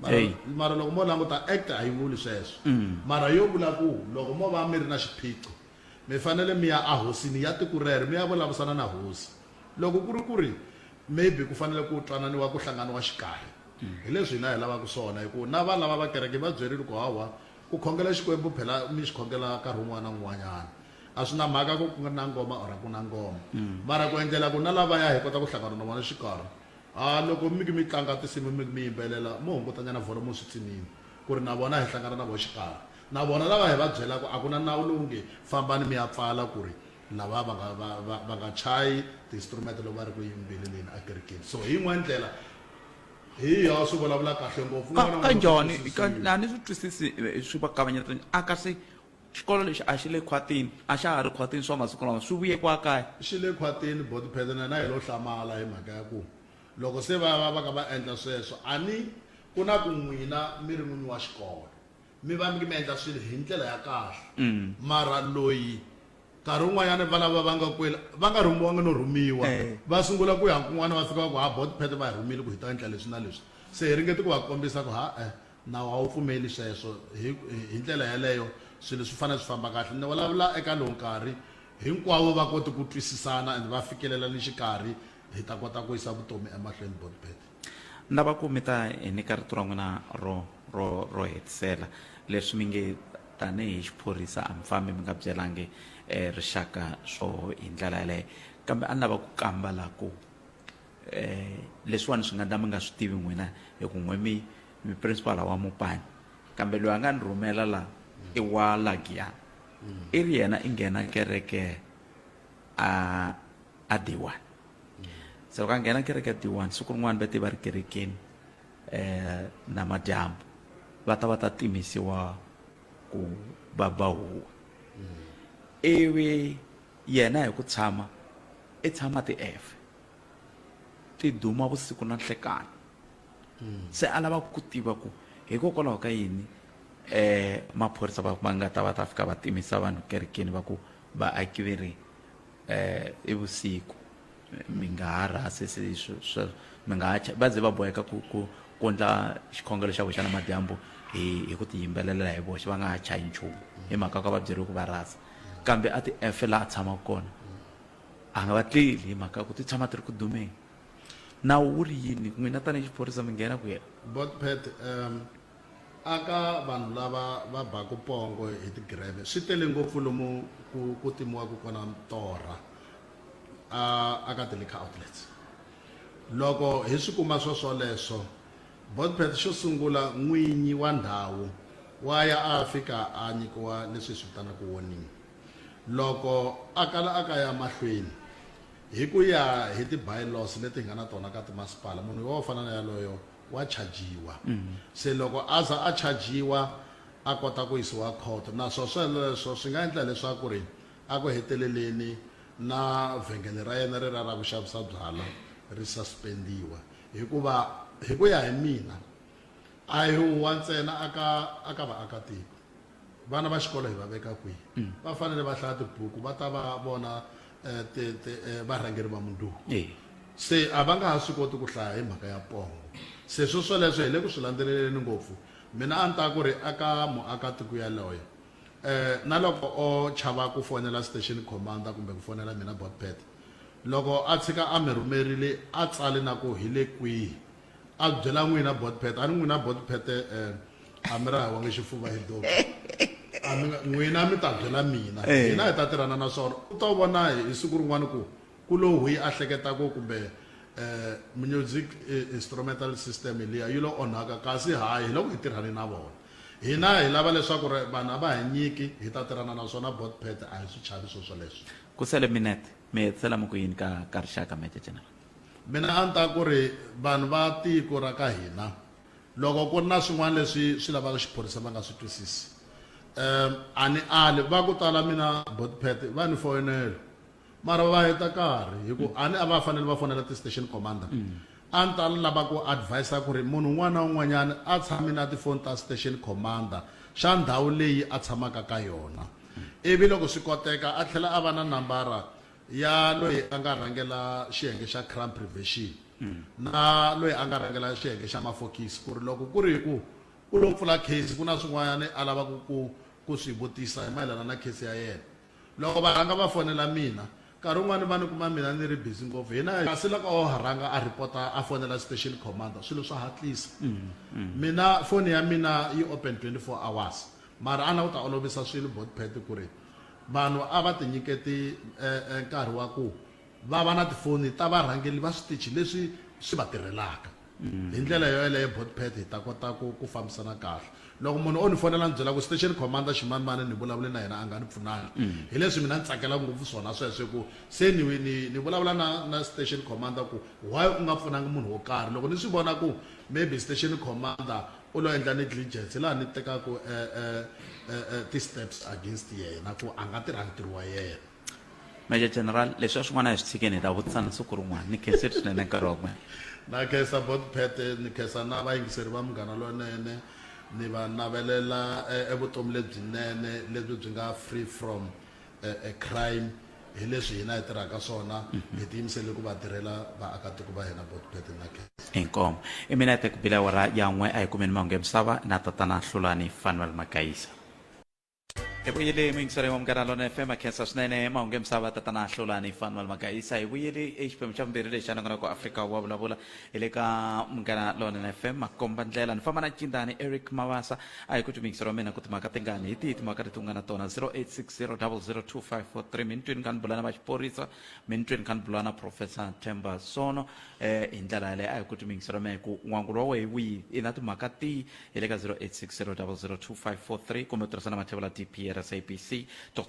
mara, mara loko mo languta act a yi vuli sweswo mara yo vula ku loko mo va mi ri na xiphiqo mi fanele mi ya ehosini ya tiko rero mi ya vulavurisana na hosi loko ku ri ku ri maybe ku fanele ku twananiwa ku hlanganiwa xikarhi hi leswi hina hi lavaka swona hi ku na va lava va kereke va byerile ku hawa ku khongela xikwembu phela mi xi khongela nkarhi wun'wana na wun'wanyana a swi na mhaka ku ku na ngoma or a ku na ngoma mara ku endlela ku na lavaya hi kota ku hlangana na vona xikarhi a loko mi mi tlanga tinsimu mi mi yimbelela mo hungutanyana volume swi tsimini ku ri na vona hi hlangana na vona xikarhi na vona lava hi va byelaka a ku na nawu lowu nge fambani mi ya pfala ku ri lava va nga va va va nga chayi ti-instrument loko va ri ku yimbeleleni ekerekeni so hi yin'wana ndlela hi yo swi vulavula kahle ngopfu ka njhani a ni swi twisisi swi va kavanyeta a kasi xikolo lexi a xi le khwatini a xa ha ri khwatini swa masiku lama swi vuye kwa kaya xi le khwatini botipete na hi lo hlamala hi mhaka ya ku loko se va va va ka va endla sweswo a ni ku na ku n'wina mi ri n'winyi wa xikolo mi va mi mi endla swilo hi ndlela ya kahle mara loyi Nkarhi wun'wanyana va lava va nga kwela va nga rhumiwanga no rhumiwa Eh. va sungula ku ya kun'wana va fika va ku ha botpet va hi rhumile ku hi ta endla leswi na leswi. Se hi ringete ku va kombisa ku ha eh nawu a wu pfumeli sweswo hi hi ndlela yeleyo swilo swi fanele swi famba kahle. Ni vulavula eka lowu nkarhi hinkwavo va kote ku twisisana and va fikelela ni xikarhi hi ta kota ku yisa vutomi emahlweni botpet. Ni lava ku mi ta hi nyika rito ra n'wina ro ro ro hetisela leswi mi nge tanihi xiphorisa a mi fambi mi nga byelangi eh, rixaka swo hi ndlela yaleyo kambe a ni lava ku kamba la ku eh, leswiwani swi nga ndla mi nga swi tivi n'wina hi ku n'we mi mi principal wa mupani kambe loyi a nga ni rhumela la i wa lagiyana i ri yena i nghena kereke a a D1 se loko a nghena kereke a D1 siku rin'wana va te va ri kerekeni eh namadyambu va ta va ta timisiwa ku va ba huwa ivi yena hi ku tshama i tshama ti-f ti duma vusiku na nhlekani se a lava ku tiva ku hikokwalaho ka yini eh maphorisa va va nga ta va ta fika va timisa vanhu kerekeni va ku vaaki ve ri eh i vusiku mi nga ha rhasi se mi nga ha va ze va boheka ku ku ku endla xikhongelo xa voxa na madyambu hi hi ku ti yimbelela hi voxe va nga ha chayi nchumu hi mhaka ka va byeriwe ku va rhasa kambe a ti efe laha a tshamaka kona a nga va tleli hi mhaka ku ti tshama ti ri ku dumeni nawu wu ri yini n'wina tanihi xiphorisa mi nghena ku yena Botpet um aka vanhu lava va baku pongo hi tigirebe swi tele ngopfu lomu ku ku timiwaka kona torha a aka ti-liquor outlets loko hi swi kuma swo swoleswo Botpet xo sungula n'winyi wa ndhawu wa ya a fika a nyikiwa leswi hi swi vitanaka warning loko a kala a ka ya mahlweni hi ku ya hi ti-bylaws leti hi nga na tona ka timasipala munhu wo fana na yaloyo wa chajiwa se loko a za a chajiwa a kota ku yisiwa court naswo sweleswo swi nga endla leswaku ri a ku heteleleni na vhengele ra yena ri ra ra ku xavisa byala ri suspendiwa hikuva hi ku ya hi mina a hi huwa ntsena aka aka vaakatiko vana va xikolo hi va veka kwihi mm. va fanele va hlaya tibuku va ta va vona eh, eh, varhangeri va mundzuku se a va nga ha swi koti ku hlaya hi mhaka ya pongo se swo swoleswo hi le ku swi landzeleleni ngopfu mina a ni ta ku ri aka muakatiko yaloye eh na loko o chava ku fonela station commander kumbe ku fonela mina botpet loko a tshika a mi rhumerile a tsale na ku hi le kwihi a byela n'wina botpet a ni n'wina botpet eh a mi ra hawangi xifuva hi doki a mi n'wina mi ta byela mina eh. hina hi ta tirhana na swona u ta vona hi siku rin'wana ku ku lo huyi a hleketaka kumbe eh music eh, instrumental system liya yi lo onhaka kasi hayi hi loko hi tirhane na vona hina hi lava leswaku ri vanhu a va hi nyiki hi ta tirhana na swona botpet a hi swi chavi swo swoleswo ku sele minete mi hetisela mi ku yini ka ka rixaka major general Mina a ni ta ku ri vanhu va tiko ra ka hina loko ku ri na swin'wana leswi swi lavaka xiphorisa va nga swi twisisi um a ni ali va ku tala mina botpet va ni foyinela mara va heta nkarhi hi ku a ni a va fanele va fonela ti-station commander a ni ta lava ku advise ku ri munhu un'wana na un'wanyana a tshami na tifoni ta station commander xa ndhawu leyi a tshamaka ka yona ivi loko swi koteka a tlhela a va na nambara ya loyi a nga rhangela xiyenge xa crime prevention na loyi a nga rhangela xiyenge xa mafokisi ku ri loko ku ri hi ku u lo pfula case ku na swin'wanyana a lavaka ku ku swi vutisa hi mayelana na case ya yena loko va rhanga va fonela mina nkarhi wun'wani va ni kuma mina ni ri busy ngopfu hina kasi loko o rhanga a report-a a fonela station commander swilo swa hatlisa mina foni ya mina yi open 24 hours mara a na ku ta olovisa swilo botpet ku ri Vanhu a va tinyiketi nkarhi wa ku va va na tifoni ta varhangeri va switichi leswi swi va tirhelaka. Hi ndlela yoyeleyo Botpet hi ta kota ku ku fambisana kahle. Loko munhu o ni fonela a ni byela ku station commander ximanimani ni vulavule na yena a nga ni pfunangi, hi leswi mina ni tsakelaka ngopfu swona sweswo hi ku se ni ni ni vulavula na na station commander ku why u nga pfunangi munhu wo karhi. Loko ni swi vona ku maybe station commander u lo endla negligence hi laha ni tekaka eh, eh, eh, eh, ti-steps against yena ku a nga tirhangi ntirho wa yena. Major General, leswiya swin'wana a hi swi tshikeni hi ta vutisana siku rin'wana. Ni khensile swinene nkarhi wa n'wina. Na khensa Botpet, ni khensa na vayingiseri va Munghana Lonene, ni va navelela e vutomi lebyinene lebyi byi nga free from eh, crime hi leswi hina hi tirhaka swona hi tiyimisele ku va tirhela vaakatiko va hina botpet na khensa. Inkomu. I minete ku bile awara ya n'we a hi kumeni mahungu ya misava na tatana Hlulani Fanuel Magayisa. Hi vuyile muyingiseri wa Munghana Lonene FM a khensa swinene mahungu ya misava tatana Hlulani Fanuel Magayisa. Hi vuyile exiphemu xa vumbirhi lexi xa nongonoko Afrika wa vulavula hi le ka Munghana Lonene FM makomba ndlela ni famba na Cindani Eric Mavasa a hi ku twi muyingiseri wa mina ku timhaka tingani hi tihi timhaka leti u nga na tona 0860002543 mi ni twini kha ni bula na va xiphorisa mi ni twini kha ni bula na Professor Themba Sono eh hi ndlela yaleyo a hi ku twi muyingiseri wa mina ku n'wangulo wa wehe wihi i na timhaka tihi hi le ka 0860002543 kumbe u tirhisa na mathevula dp at sabc co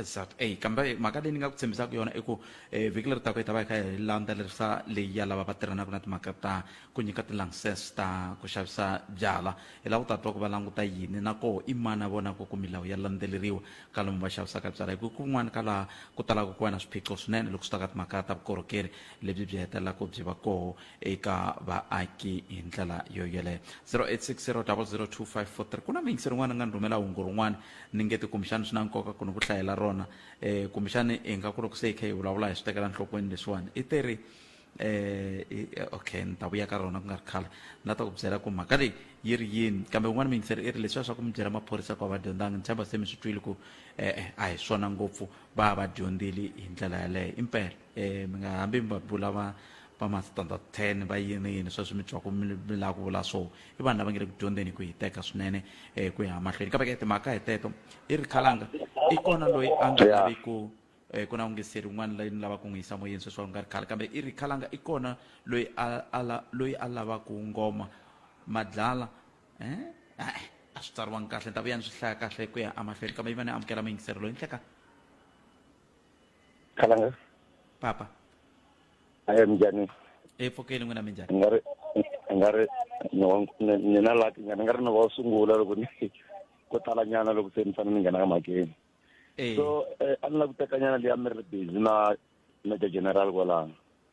za kambe mhaka leyi ni nga ku tshembisaka yona i ku eh, vhiki leri taka hi ta va hi kha hi landzelerisa leyi ya lava va tirhanaka na timhaka ta ku nyika ti-license ta ku xavisa byala hi lava ku ta twa ku va languta yini na koho i mani a vonaka ku milawu ya landzeleriwa ka lomu va xavisaka byala hi ku kun'wana ka laha ku talaka ku va na swiphiqo swinene loko swi ta ka timhaka ta vukorhokeri lebyi byi hetelelaka byi va koho eka vaaki hi ndlela yo yeleyo 0860002543 ku na muyingiseri un'wana a nga ni rhumela hungu rin'wana ni nge ti kumbexani swi na nkoka ku ni ku hlayela rona um kumbexani hi nga ku loko se hi kha hi vulavula hi swi tekela nhlokweni leswiwani i te ri eh okay ni ta vuya ka rona ku nga ri khale ni la ta ku byela ku mhaka leyi yi ri yini kambe un'wana muyingiseri i ri leswiya swa ku mi byela maphorisa ku a va dyondzanga ni tshemba se mi swi twile ku eh a hi swona ngopfu va va dyondzile hi ndlela yaleyo impela eh mi nga hambi mi va bula va va ma standard 10 va yini yini sweswi mi twaku mi mi lava ku vula swo i vanhu lava nge le ku dyondzeni ku hiteka swinene eh ku ya mahlweni kambe ke timhaka hi teto i ri khalanga i kona loyi a nga lavi ku eh, ku na ungeseri un'wana loyi ni lavaka ku n'wi yisa moyeni sweswi nga ri khale kambe i ri khalanga i kona loyi a a loyi a lavaka ngoma madlala eh a swi tsariwangi kahle ni ta vuya ni swi hlaya kahle ku ya emahlweni kambe yi va ni amukela muyingiseri loyi nhleka khalanga papa aye minjhani e pfukeni n'wina minjhani nga ri nga ri ni na lucky nyana nga ri ni va sungula loko ni ko tala nyana loko se ni fanele ni nghena ka mhakeni Eh. So a ni lava ku teka nyana liya mi ri busy na Major General kwalano.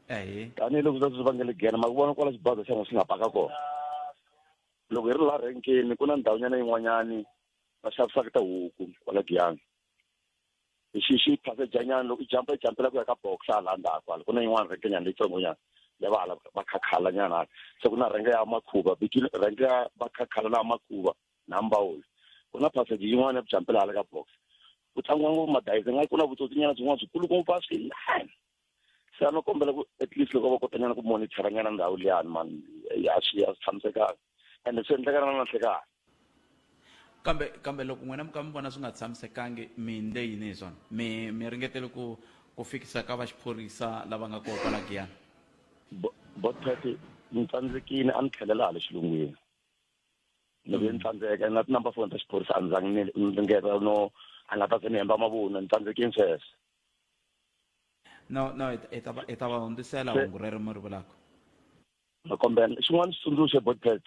Eh. Tanihiloko sweswi va nge le Giyani ma ku vona kwala xibaza xa n'wina xi nga paka kona. Loko hi ri laha renkeni ku na ndhawu nyana yin'wanyani va xavisaka tihuku kwala Giyani. Hi xi xi passage nyana loko i jump i jumpela ku ya ka box hala ndzhaku hala ku na yin'wana renke nyana leyitsongo nyana ya va hala va khakhala nyana hala. Se ku na renke ya Makhuva between renke ya Vakhakhala na Makhuva na Mbawula ku na passage yin'wana ya ku jampela hala ka box ku tlangiwa ngopfu madayisi nga ku na vutsotsinyana byin'wana byikulu ngopfu a swinene se a no kombela ku at least loko va kotanyana ku monitor nyana ndhawu liyani mani a swi a swi tshamisekanga ende swi endleka na nanhlekani kambe kambe loko n'wina mi ka mi vona swi nga tshamisekangi mi ndle yini hi swona mi mi ringetele ku ku fikisa ka va xiphorisa lava nga kona kwala Giyani Botpet ni tsandzekile a ni tlhelela hala xilungwini loko ni tsandzeka na ti-number phone ta xiphorisa a ni zangi ni ni ringeta no a nga ta ze ni hemba mavunwa ni tsandzekini sweswo no no hi ta- hi ta va hi ta va hundzisela Se- hungu rero mi ri vulaka na kombela xin'wana xitsundzuxo botpet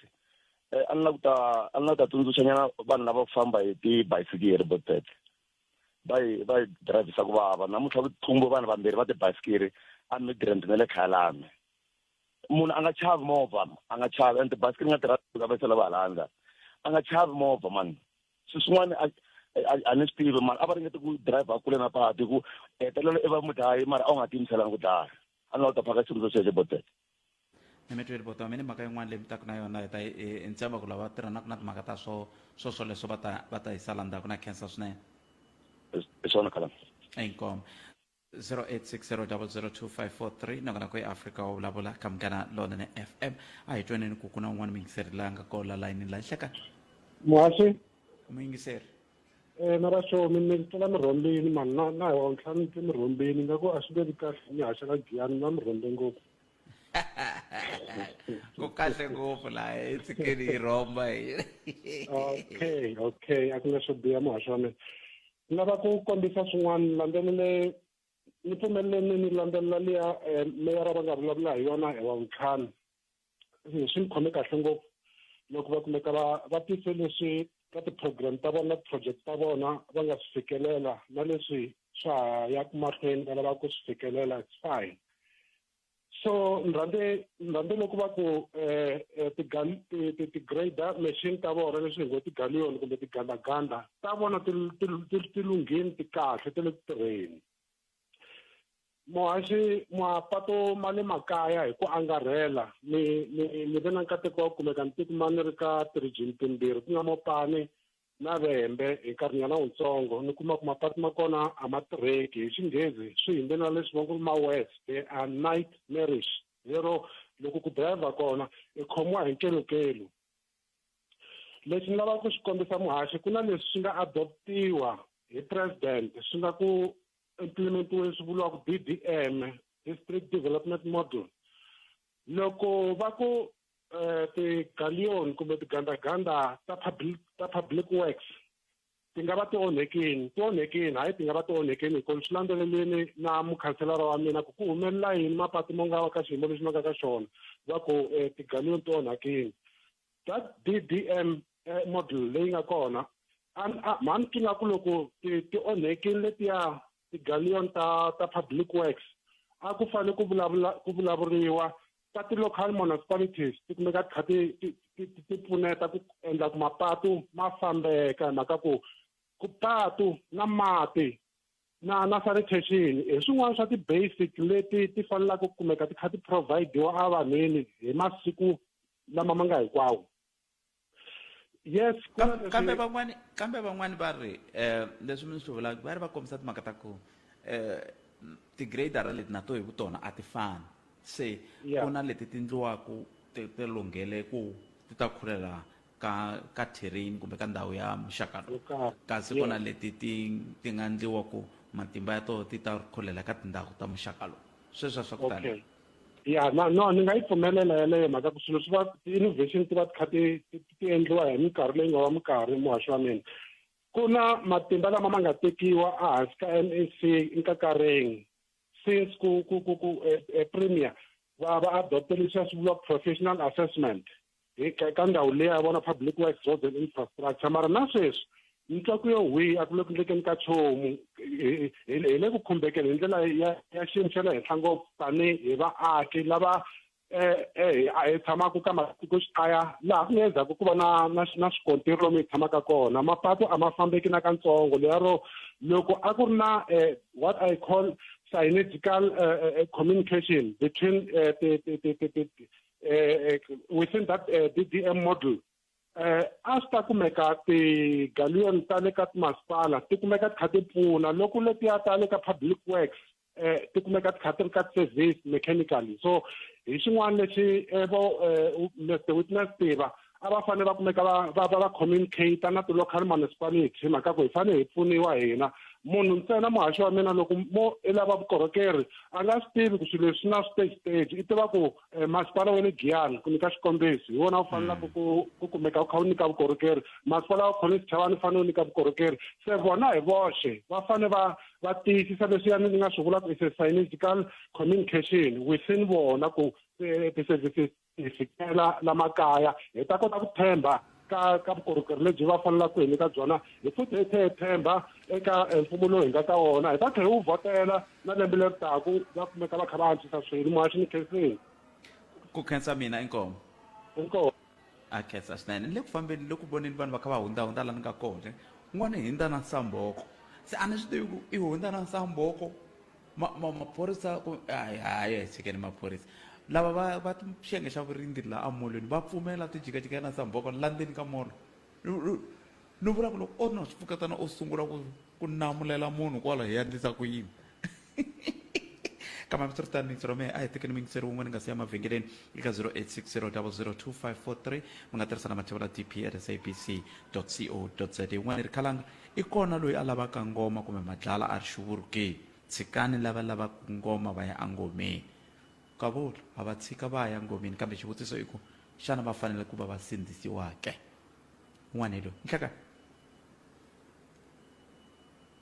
a ni lava ku ta a ni lava ku ta tsundzuxa nyana vanhu lava ku famba hi tibayisikiri botpet va hi va hi dirayivhisa ku vava namuntlha ku thumbe vanhu vambirhi va tibayisikiri a midrand na le khayalami munhu a nga chavi movha a nga chavi and tibasikiri nga tirha va sala va hala a nga chavi movha mani swilo swin'wana a ni swi tivi mara a va ringete ku driver kule na patu hi ku hetelela i va mudlayi mara a wu nga tiyimiselanga ku dlaya a ni lava ku ta phaka xitsundzuxo xexo botete ni mi tweli bota mi ni mhaka yin'wana leyi mi taka na yona hi ta ni tshemba ku lava tirhanaka na timhaka ta swo swo swoleswo va ta va ta yi sala ndzhaku na khensa swinene hi swona khalanga inkomo 0860002543 nakona ku eAfrika wa vulavula ka Munghana Lonene FM a hi twaneni ku ku na un'wana muyingiseri la nga kona layinini la nhleka muhaxi muyingiseri eh na va mi mi tlela mirhombeni mani na na hi wontlha ni twe mirhombeni nga ku a swi nge vi kahle ni haxa ka giyani na mirhombe ngopfu ku kahle ngopfu laha hi tshikeni hi rhomba hi okay okay a ku na swo biha muhaxi wa mina Ni lava ku kombisa swin'wana ni landzelele ni pfumeleleni ni landzelela liya eh, meyara va nga vulavula hi yona hi wavuntlhanu swi ni khome kahle ngopfu loko va kumeka va va tise leswi ka ti-program ta vona ti-project ta vona va nga swi fikelela na leswi swa ha yaka mahlweni va lava ku swi fikelela it's fine. So ni rhandze ni rhandze loko va ku ti-grader machine ta vona leswi hi ngo ti-galleon kumbe tigandaganda ta vona ti ti ti ti lunghini ti kahle ti le ku tirheni. Muhaxi mapato ma le makaya hi ku angarhela ni ni ni ve na nkateko wa ku kumeka ni tikuma ni ri ka ti-region timbirhi ku nga Mopani na Vhembe hi nkarhinyana wutsongo ni kuma ku mapatu ma kona a ma tirheki hi xinghezi swi hindze na leswi va ngo ma worse they are nightmarish lero loko ku driver kona i khomiwa hi nkelukelu lexi ni lavaka ku xi kombisa muhaxi ku na leswi swi nga adoptiwa hi president swi nga ku implementiweni swi vuriwaka D_D_M district development model loko va ku ti-galleon kumbe tigandaganda ta public ta public works ti nga va ti onhekini ti onhekini hayi ti nga va ti onhekini hikuva swi landzelelini na mukhanselara wa mina ku ku humelela yini mapatu mo nga va ka xiyimo lexi ma nga ka xona va ku ti-galleon ti onhakini that D_D_M model leyi nga kona mhani twi nga ku loko ti ti onhekile letiya ti-galleon ta ta public works a ku fanele ku vulavula ku vulavuriwa ta ti-local municipalities ti kumeka ti kha ti ti ti ti pfuneta ku endla ku mapatu ma fambeka hi mhaka ku ku patu na mati na na sanitation hi swin'wana swa ti-basic leti ti fanelaka ku kumeka ti kha ti provide-iwa evanhwini hi masiku lama ma nga hinkwawo yes kambe van'wani kambe van'wani va ri um leswi mi swi vulaka va ri va kombisa timhaka ta ku um ti-gradara leti na to hi vutona a ti fani se ku na leti ti ndliwaku ti ti lunghele ku ti ta khulela ka ka terrain kumbe ka ndhawu ya muxaka lowu kasi ku na leti ti ti nga ndliwa ku matimba ya toho ti ta khulela ka tindhawu ta muxaka lowu sweswo swa ku tala ya na no ni nga yi pfumelela yeleyo mhaka ku swilo swi va ti-innovation ti va ti kha ti ti endliwa hi minkarhi leyi nga wa minkarhi muhaxi wa mina ku na matimba lama ma nga tekiwa ehansi ka M_E_C nkakareng since ku ku ku ku premier va va adopte leswiya swi vuriwa professional assessment hi ka ndhawu leyi ya vona public works roads and infrastructure mara na sweswi ni twa ku yo hwi a ku le ku endlekeni ka nchumu hi le ku khumbekeni hi ndlela ya ya xiyimo xa le henhla ngopfu tanihi vaaki lava hi tshamaka ka matikoxikaya laha ku nga endzhaku ku va na na na swikontiri lomu hi tshamaka kona mapatu a ma fambeki na katsongo lero loko a ku ri na what I call synergical communication between within that D_D_M model a swi ta kumeka ti-galleon ta le ka timasipala ti kumeka ti kha ti pfuna loko letiya ta le ka public works ti kumeka ti kha ti ri ka service mechanically so hi xin'wana lexi vo Mr Witness Tiva a va fanele va kumeka va va va va communicate na ti-local municipality hi mhaka ku hi fanele hi pfuniwa hina munhu ntsena muhaxi wa mina loko mo i lava vukorhokeri a nga swi tivi ku swilo leswi na stage stage i tiva ku masipala wa le Giyani ku nyika xikombiso hi wona wu fanelaka ku ku kumeka wu kha wu nyika vukorhokeri masipala wa Collins Chavani wu fanele wu nyika vukorhokeri se vona hi voxe va fanele va va tiyisisa leswiya ni nga swi vulaka is a synergical communication within vona ku ti-services ti fikela la makaya hi ta kota ku tshemba ka ka vukorhokeri lebyi va fanelaka ku hi nyika byona hi futhi hi tlhe hi tshemba eka mfumo lowu hi nga ka wona hi ta tlhela hi wu vhotela na lembe leri taku va kumeka va kha va antswisa swilo muhaxi ni khensini ku khensa mina inkomu inkomu a khensa swinene ni le ku fambeni le ku voneni vanhu va kha va hundzahundza la ni nga kona un'wana i hundza na nsamboko se a ni swi tivi ku i hundza na nsamboko ma ma maphorisa ku hayi hayi hi tshikeni maphorisa lava va va xiyenge xa vurindzi la amolweni va pfumela ti jikajika na samboko la ndzeni ka molo ni vula ku loko o no swi pfuketana u sungula ku ku namulela munhu kwala hi endlisa ku yini kambe hambiswiritano mixero mehe a hi tekeni muyingiseri wun'we ni nga si ya mavhengeleni eka 0860002543 mi nga tirhisa na mathevula dp at sabc co za yin'wana ri khalanga i kona loyi a lavaka ngoma kumbe madlala a ri xivuru ke tshikani lava lavaka ngoma va ya engomeni kavula a va tshika va ya ngomeni kambe xivutiso i ku xana va fanele ku va va sindzisiwa ke un'wana hi loyi nhlekani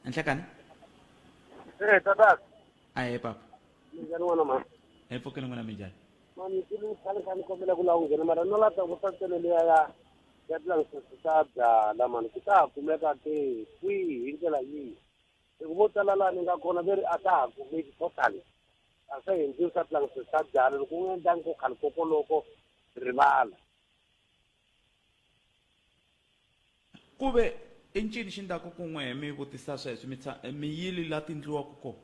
nhlekani Eh, tata. Ahe papa. Minjhani n'wana mhani? Hi pfukile n'wana minjhani? Mani ni khale kha ni kombela ku lava ku nghena mara no la ta ku ntsena liya ya ya tilayisense ta byala mani ku ta ha kumeka ke kwihi hi ndlela yihi hi ku vo tala laha ni nga kona ve ri a ta ha kumeki totally. A swa endliwi swa tilangisisi ta byala loko u nga endlangi ku khale kokoloko rivala. Ku ve i ncini xi ndlaku ku n'we mi vutisa sweswi mi tsha mi yili la ti ndliwaku kona?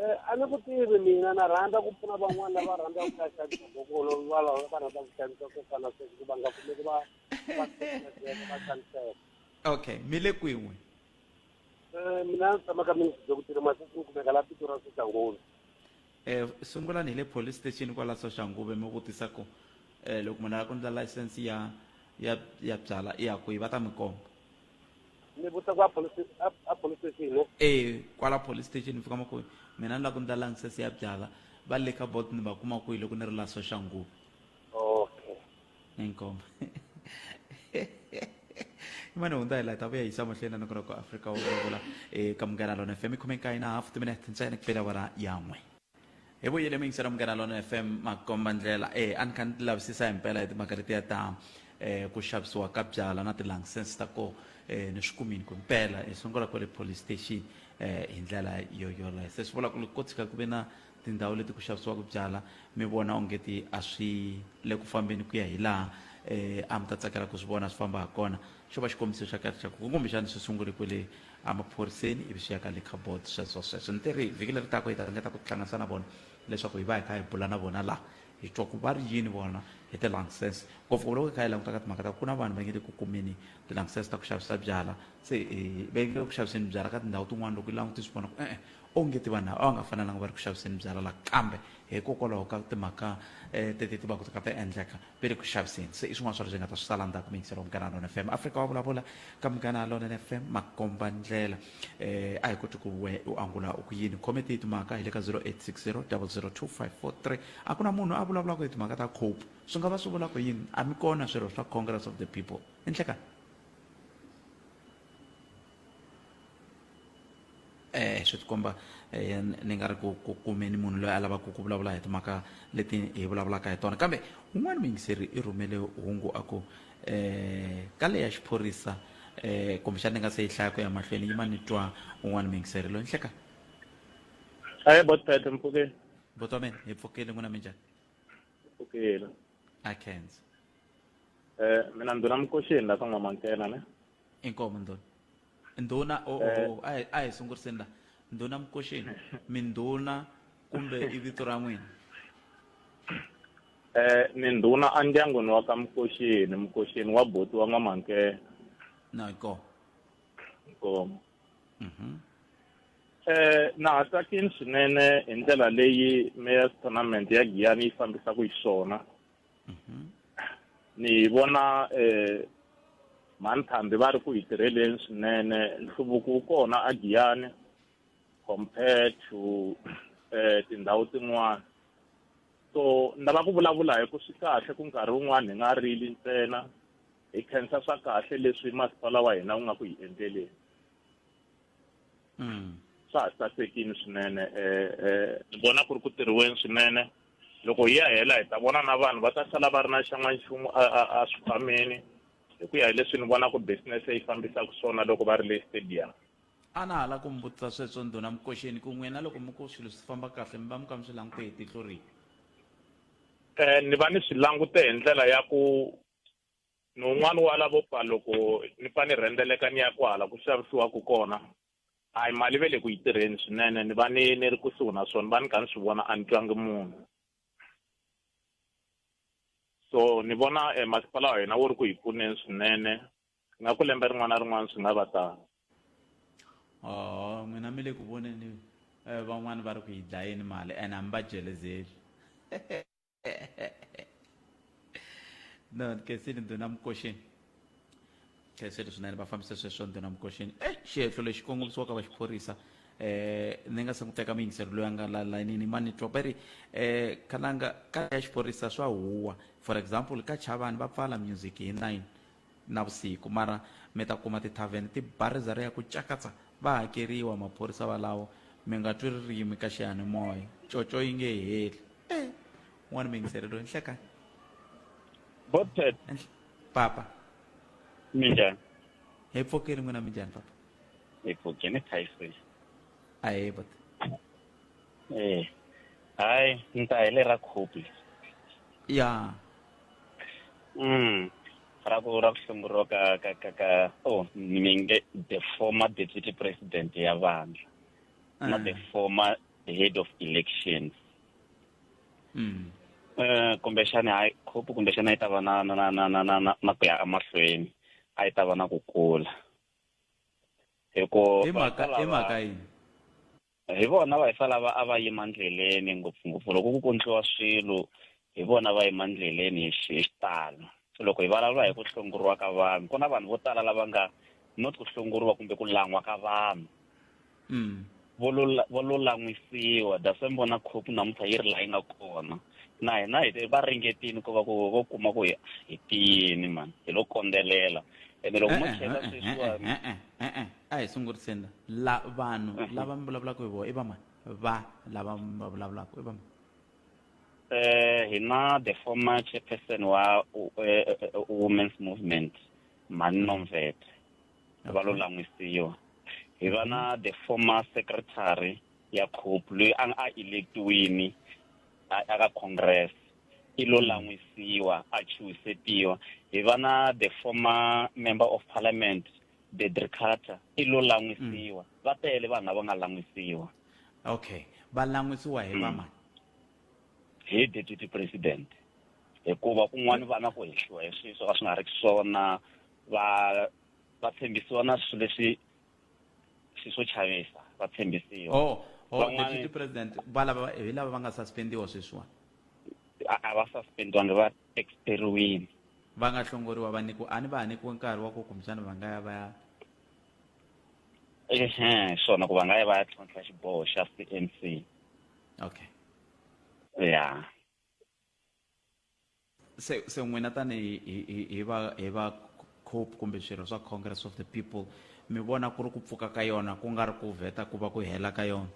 Eh, a ni ku tivi mina na rhandza ku pfuna van'wana lava rhandzaka ku ya xavisa kokolo va lava va rhandza ku xavisa swo fana na sweswo ku va nga kumeki va va va xaniseka. Okay, mi le kwihi n'we? Eh, mina ni tshama ka ministry dokotela Masisi ni kumeka la Pitori Soshanguve. Eh, sungulani hi le police station kwala Soshanguve mi vutisa ku eh, loko munhu a lava ku endla license ya ya ya byala i ya kwihi va ta mi komba. Ni vutisa ku a police a, a police station ne? Eh, kwala police station mi fika ma ku mina ni lava ku endla license ya byala va le ka board ni va kuma kwihi loko ni ri la Soshanguve. Okay. Inkomo. Imane hundza hi laha ta vuya yisa mahlweni na nongonoko Afrika wu vulavula eka Munghana Lona FM khume nkaye na hafu timinete ntsena ku fela awara ya n'we. Hi vuyele muyingisela Munghana Lona FM makomba ndlela e a ni kha ni ti lavisisa hi mpela hi timhaka letiya ta ku xavisiwa ka byala na ti-license ta koho ni swi kumini ku mpela hi sungula kwale police station hi ndlela yo yoleyo se swi vula ku loko ko tshika ku ve na tindhawu leti ku xavisiwaka byala mi vona ongeti a swi le ku fambeni ku ya hi laha eh, a mi ta tsakela ku swi vona swi famba ha kona xo va xikombiso xa kahle xa ku kumbexana swi sungule kwele emaphoriseni ivi swi ya ka liquor board sweswo sweswo ni teri vhiki leri taka hi ta ringeta ku tihlanganisa na vona leswaku hi va hi kha hi bula na vona laha hi twa ku va ri yini vona hi ti-license ngopfungopfu loko hi kha hi languta ka timhaka ta ku na vanhu va nge le ku kumeni ti-license ta ku xavisa byala se va nge le ku xaviseni byala ka tindhawu tin'wana loko i langutisa swi vona ku e-e onge ti vanhu lava a va nga fanelanga va ri ku xaviseni byala la kambe hikokwalaho ka timhaka eh, teti ti va ku ti kha ti endleka ve le ku xaviseni se i swin'wana swa leswi hi nga ta swi sala ndzhaku miyingiselo wa Munghana Lonene FM Afrika wa vulavula ka Munghana Lonene FM makomba ndlela eh, a hi koti ku we u angula u ku yini khome ti timhaka hi le ka 0860 002543 a ku na munhu a vulavulaka hi timhaka ta cope swi nga va swi vula ku yini a mi kona swirho swa Congress of the People i nhlekani eh swi tikomba eh, ni nga ri ku ku kumeni munhu loyi a lavaka ku vulavula hi timhaka leti hi vulavulaka hi tona kambe un'wana muyingiseri i rhumele hungu a ku eh ka leya xiphorisa eh kumbexana ni nga se yi hlaya ku ya mahlweni yima ni twa un'wana muyingiseri loyi nhleka Hayi botpete mpfukeni. Buti wa mina hi pfukile n'wina minjhani Pfukile. A khensa. Eh mina ndhuna Mkoxeni la ka N'wamankena ne. Inkomu ndhuna. Ndhuna o Eh. o a hi a hi sunguriseni la. Ndhuna Mkoxeni, mi ndhuna kumbe i vito ra n'wina? Eh ni ndhuna endyangwini wa ka Mkoxeni, Mkoxeni wa boti wa N'wamankena. Na inkomu. Inkomu. Mhm. Eh na ha tsakini swinene hi ndlela leyi Mayor's Tournament ya Giyani yi fambisaka xiswona. Ni vona eh Mhani va ri ku hi tirheleni swinene nhluvuko wu kona a Giyani compared to eh tindhawu tin'wana so ni lava ku vulavula hi ku swi kahle ku nkarhi wun'wana hi nga rili ntsena hi khensa swa kahle leswi masipala wa hina wu nga ku hi endleleni Swa ha sasekile swinene um ni vona ku ri ku tirhiweni swinene loko hi ya hela hi ta vona na vanhu va ta sala va ri na xan'wanchumu a a a swikhwameni hi ku ya hi leswi ni vonaka business yi fambisaka swona loko va ri le stadium. A na ha la ku mi vutisa sweswo ndhuna Mkoxeni ku n'wina loko mi ku swilo swi famba kahle mi va mi kha mi swi langute hi tihlo rihi? Ni va ni swi langute hi ndlela ya ku ni un'wana wa lavo pfa loko ni pfa ni rhendzeleka ni ya kwahala ku xavisiwaka kona a hi mali ve le ku yi tirheni swinene ni va ni ni ri kusuhi na swona ni va ni kha ni swi vona a ni twangi munhu so ni vona eh, masipala wa hina wu ri ku hi pfuneni swinene nga ku lembe rin'wana na rin'wana swi nga va tano Oh, n'wina mi le ku voneni eh, van'wani va ri ku yi dlayeni mali ene a mi va jelezeli no khensile ndhuna mkoxeni khensile swinene va fambise sweswo ndhuna mkoxeni e xihehlo lexi kongomisiwaka va xiphorisa eh ni nga se ku teka muyingiseri loyi a nga la layinini ma ni twa va ri eh khalanga ka ya xiphorisa swa huwa for example ka chavani va pfala music hi 9 navusiku mara mi ta kuma tithavhene ti ba riza ri ya ku cakatsa va hakeriwa maphorisa valawo mi nga twi ririmi ka xiyanimoya coco yi nge heli e un'wana muyingiseri loyi nhlekani Botpet. Papa. Minjhani? Hi pfukile n'wina minjhani papa? Hi pfukile Tyson. Ahee bot. Eh. Hayi, ni ta hi le ra khopi. Ya. Ra ku ra ku hlongoriwa ka ka ka ka oh ni nge the former deputy president ya vandla na the former head of elections. Eh kumbexana hayi khopi kumbexana yi ta va na na na na na na na ku ya emahlweni a yi ta va na ku kula. Hi ku Hi mhaka hi mhaka yini? Hi vona vahisa lava a va yima ndleleni ngopfungopfu loko ku kondliwa swilo hi vona va yima ndleleni hi hi xitalo. Loko hi vulavula hi ku hlongoriwa ka vanhu ku na vanhu vo tala lava nga not ku hlongoriwa kumbe ku lan'wa ka vanhu. Vo lo vo lo lan'wisiwa that's why mi vona COPE namuntlha yi ri laha yi nga kona. Na hina hi va ringetile ku va ku vo kuma ku hi hi tiyini mani hi lo kondzelela ene loko mo cheka sweswiwani. E-e, e-e, a hi sunguriseni la la vanhu lava mi vulavulaka hi vona i va mani va lava mi va vulavulaka i va mani Eh hi na the former chairperson wa women's movement Mhani Nomvete va lo lan'wisiwa hi va na the former secretary ya COPE loyi a a electiwini a ka congress i lo lan'wisiwa a chuhisetiwa hi va na the former member of parliament Bedri Carter i lo lan'wisiwa va tele vanhu lava nga lan'wisiwa okay va lan'wisiwa hi va mani hi deputy president hikuva kun'wana va na ku hehliwa hi swilo swo ka swi nga ri swona va va tshembisiwa na swilo leswi swilo swo chavisa va tshembisiwa oh oh deputy president va lava hi lava va nga suspendiwa sweswiwani a va suspendiwangi va experiwini va nga hlongoriwa va nyikiwa a ni va ha nyikiwe nkarhi wa ku kumbexana va nga ya va ya ehe swona ku va nga ya va ya tlhontlha xiboho xa C_N_C okay ya se se n'wina tanihi hi hi hi va hi va cope kumbe swirho swa congress of the people mi vona ku ri ku pfuka ka yona ku nga ri ku vheta ku va ku hela ka yona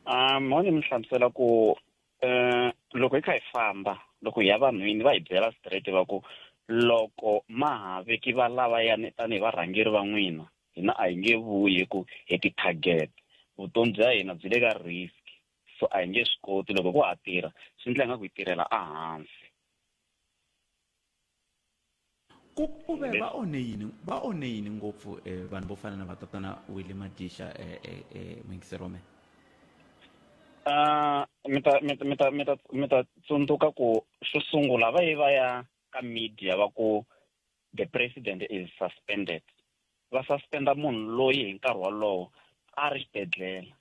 um ho ni mi hlamusela ku um loko hi kha hi famba loko hi ya vanhwini va hi byela straight va ku loko ma ha veki va lavayani tanihi varhangeri va n'wina hina a hi nge vuyi hi ku hi ti-target vutomi bya hina byi le ka risk so a hi nge swi koti loko ku ha tirha swi ndla ingaku hi tirhela ehansi ku ku ve va onhe yini va onhe yini ngopfu eh, vanhu vo fana na vatatana Willie Madisha eh, eh, eh, muyingiseri wa mina Ah, mi ta mi ta mi ta mi ta mi ta tsundzuka ku xo sungula va ye va ya ka media va ku the president is suspended va suspenda munhu loyi hi nkarhi wolowo a ri xibedhlele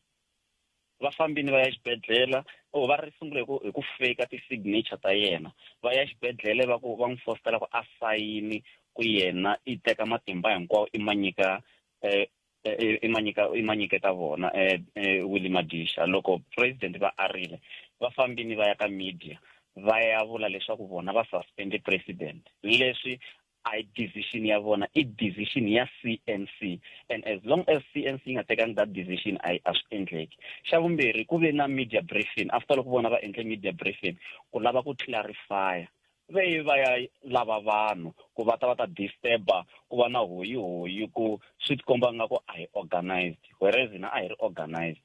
va fambini va ya xibedhlele o va ri sungule hi ku hi ku fake ti-signature ta yena va ya xibedhlele va ku va n'wi fositela ku a sayini ku yena i teka matimba hinkwawo i ma nyika eh, eh, i ma nyika i ma nyiketa vona eh, eh, Willie Madisha loko president va arile va fambini va ya ka media va ya vula leswaku vona va suspend president leswi a hi decision ya vona i decision ya C_N_C and as long as C_N_C yi nga tekangi that decision a a swi endleki xa vumbirhi ku ve na media briefing after loko vona va endle media briefing ku lava ku clarify ve yi va ya lava vanhu ku va ta va ta disturba ku va na hoyihoyi ku swi tikomba nga ku a hi organized whereas hina a hi ri organized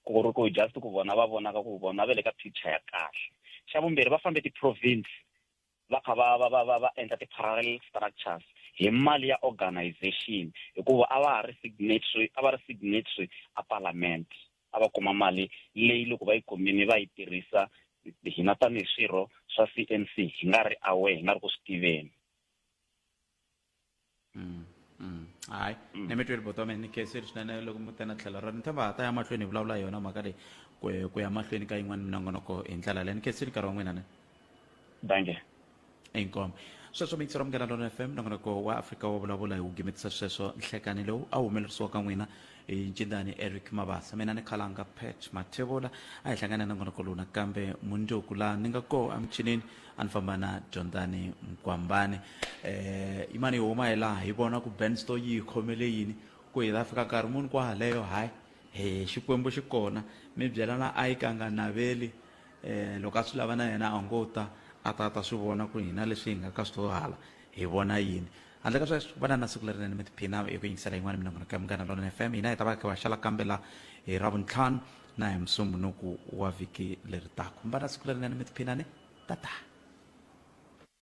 ku ri ku just ku vona va vonaka ku vona va le ka picture ya kahle xa vumbirhi va fambe ti-province va kha va va va va va endla ti-parallel structures hi mali ya organization hikuva a va ha ri signatory a va ri signatory a parliament a va kuma mali leyi loko va yi kumini va yi tirhisa hina tanihi swirho swa C_N_C hi nga ri aware hi nga ri ku swi tiveni Mm, mm. Hayi, ni mi twile buti wa mina ni khensile swinene loko mi te na tlhelo ra ni tshemba ha ta ya mahlweni hi vulavula hi yona mhaka leyi ku ku ya mahlweni ka yin'wana minongonoko hi ndlela leyi ni khensile nkarhi wa n'wina ne danke inkomo sweswo mixer wa munghana lona fm nongonoko wa afrika wa vulavula hi wu gimetisa sweswo nhlekani lowu a wu humelerisiwa ka n'wina hi ncindani eric mabasa mina ni khalanga pat mathevula a hi hlangana na nongonoko lowu nakambe mundzuku laha ni nga koho emichinini a ni famba na dyondzani mkwambani eh yimani hi huma hi laha hi vona ku bensto yi hi khomele yini ku hi ta fika nkarhi muni kwahaleyo hayi he xikwembu xi kona mi byela na a yi ka nga naveli eh loko a swi lava na yena a ngo ta a ta ta swi vona ku hina leswi hi nga ka swo hala hi vona yini handle ka sweswo va na na siku lerinene mi tiphina hi ku yingisela yin'wana minongonoko ya munghana lonene fm hina hi ta va kha va xala kambe la hi ravuntlhanu na hi musumbunuku wa vhiki leri taka. Mbana siku lerinene mi tiphinane. Tata.